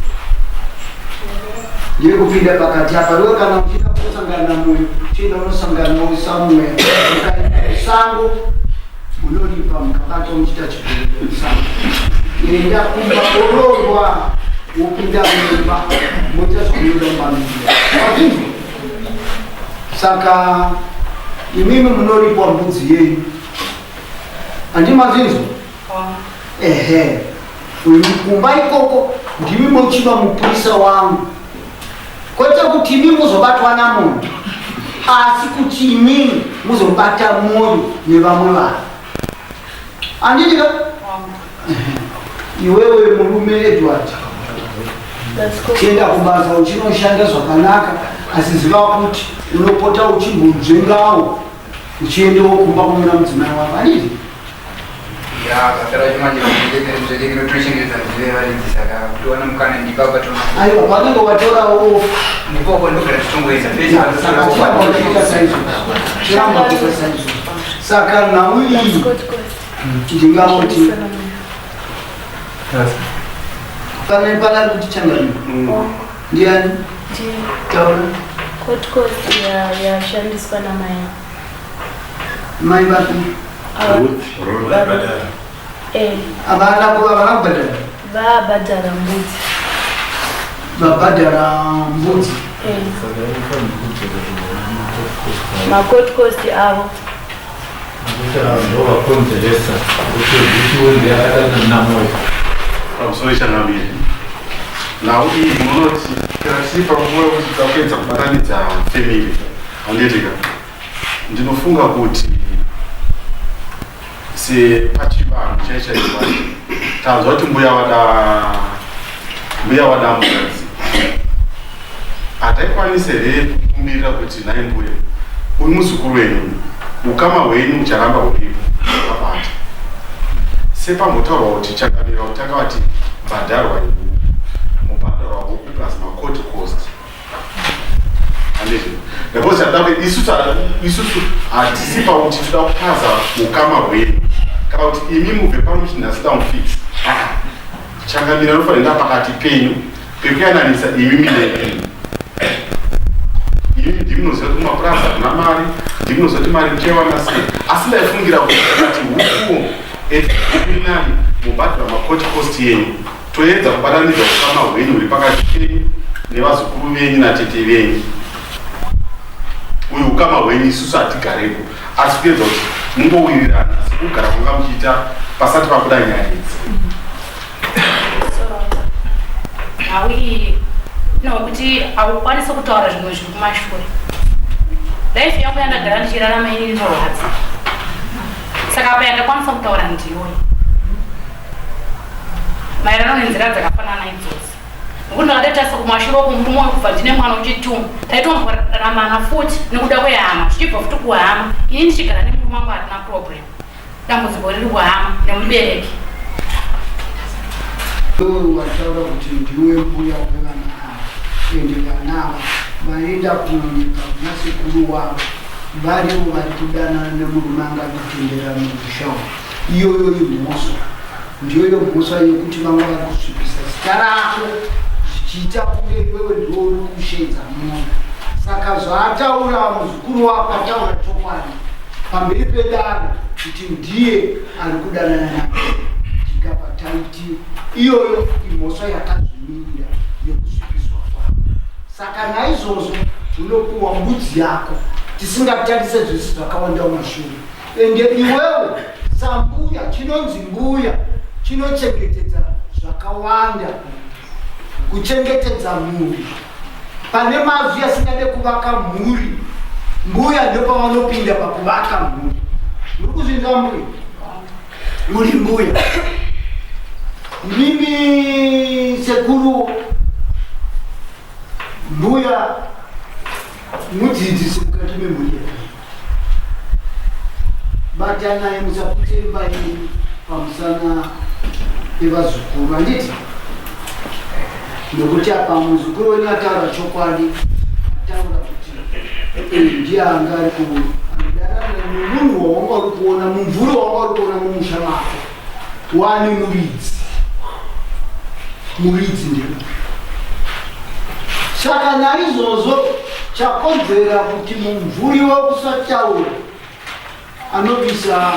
ndiri kupinda pakati apa. Iwe kana uchida kusangana namoyo, chienda unosanganawo somewhere. Mukaenda kusango munoripa mukabatwa muchiita chigororo musango. Enda kumba kororwa, wopinda mumba moita zvamunoda mumba menyu. Wazvinzwa? Saka imimi munoripwa mbudzi yenyu, handimazvinzwa? Ehe, uyu kumba ikoko ndimi mochiva mupurisa wangu, kwete kuti imi muzobatwa namunhu, asi kuti imimi muzobata mwoyo nevamwe vanhu. Handiti ka? Iwewe murume Edward, chienda kubasa uchinoshanda zvakanaka, asi ziva kuti unopota uchimbonzvengawo uchiendewo kumba kunoona mudzimai wako, handiti? Ya, basa racho manje ndinotochengetedza nzeve varidzi saka kutowana mukana ndipo apa toona. Aiwa, panenge watora off. Ndipo apa ndogara tichitongoedza. Saka chiramba kuita saizvozvo. Chiramba kuita saizvozvo. Saka nhau iyi ndingangoti pane pane ari kuti changamire. Ndiani? Taura. Court cost yashandiswa namai. Mai vapi? Eh. Havana havana kubhadhara. Vabhadhara mbudzi. Vabhadhara mbudzi. Eh. Macourt cost avo. Ndovakonzeresa kuti zvichiunzi akadana namoyo. Pamusoro changamire. Nhau iyi munoti kana tiri panguva yekuti takuedza kubatanidza family handiti ka ndinofunga kuti sepachivanhu chai chaicho pacho tanzwa kuti mbuya wada mbuya wada mukadzi hataikwanisa here kukumbirira kuti nhai mbuya uyu muzukuru wenyu ukama hwenyu ucharamba huripo wakabata sepambotaurwa kuti changamira kutanga vati bhadharwa ihu mubhadharwa huku plus macourt cost handizvo because tinoda kuti isusu isusu hatisi pakuti toda kupaza ukama hwenyu kana kuti imi mubve pano muchiti nhasi tamufix changamira anofanira kuenda pakati penyu pekuyananisa imi mine imi imi ndimi munoziva kuti mumapurazi hakuna mari ndimi munoziva kuti mari muchaiwana sei asi ndaifungira kuti kuti hukuwo nani mubhadhara macourt cost yenyu toedza kubatanidza ukama hwenyu huri pakati penyu nevazukuru venyu natete venyu uyu ukama hwenyu isusu hatigareko asi kuedza kuti mungowirirana sekugara kwanga muchiita pasati pabuda nyaya idzi nhau iyi nokuti haukwanisi kutaura zvimwe zviri kumashure life yangu yandagara ndichirarama ini inorwadza saka apa yandakwanisa kutaura ndiwe maererano nenzira dzakafanana idzodzo nokuti ndakatoita sekumashure uku murume wangu kubva ndine mwana uchitu taitomboramana futi nekuda kwehama zvichibva futi kuhama ini ndichigara nemurume wangu hatina problem dambudziko riri kuhama nemubereki Iwe wataura kuti ndiwe mbuya wevana ava ende vana ava vaenda kunyika kuna sekuru wavo varivo vari kudanana nemurume anga kutendera mumusha umu iyoyo imhosva ndiyoyo mhosva yekuti vanga vari kusvipisa zita rako zvichiita kunge iwewe ndiwe uri kushedza munhu saka zvaataura muzukuru wako ataura chokwadi pamberi pedare kuti ndiye ari kudanana naye tikabva taiti iyoyo imhosva yakazvimirira yekusvipiswa kwako saka naizvozvo unopuwa mbudzi yako tisingatarise zvese zvakawanda mumashure ende iwewe sambuya chinonzi mbuya chinochengetedza zvakawanda kuchengetedza mhuri pane mazwi asingade kuvaka mhuri mbuya ndopavanopinda pakuvaka mhuri muri kuzvinzwa mbuya muri mbuya mimi sekuru mbuya mudzidzisi mukati memhuri yedu batanai musaputse imba yenyu pamusana pevazukuru handiti nokuti apa muzukuru wenyu ataura chokwadi ataura kuti eh, ndiye anga ari anodanana nemunhu wawanga uri kuona mumvuri wawanga uri kuona mumusha mako wane muridzi muridzi ndeuyu saka naizvozvo chakodzera kuti mumvuri wekusataura anobvisa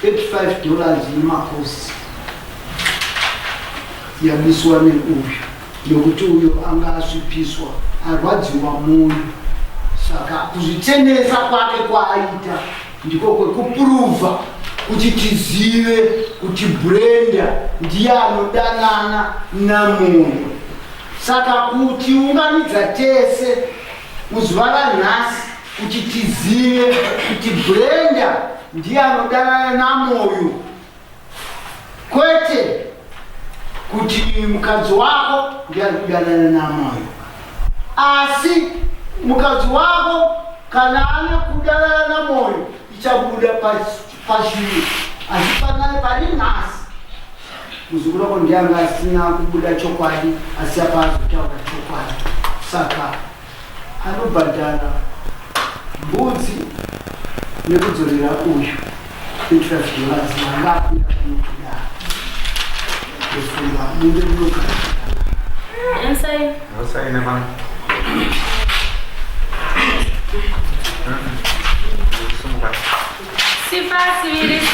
35 dollars yemakosi yabiswa neuyu nekuti uyo anga asvipiswa arwadziwa mwoyo saka kuzvichenesa kwake kwaaita ndiko kwekupuruvha kuti tizive kuti Brenda ndiye anodanana naMoyo. Saka kutiunganidza tese muzuva ranhasi kuti tizive kuti Brenda ndiye anodanana naMoyo, kwete kuti mukadzi wako ndiye ari kudanana naMoyo. Asi mukadzi wako kana ane kudanana naMoyo ichabuda pashure, asi panai pari nhasi muzukuru wako ndiye anga asina kubuda chokwadi, asi apa azotaura chokwadi. Saka anobhadhara mbudzi nekudzorera uyu $35 yanga akwira kunokudaro. Ndofunga munge munogara. Inside. Usaine mama. Sifa siviri.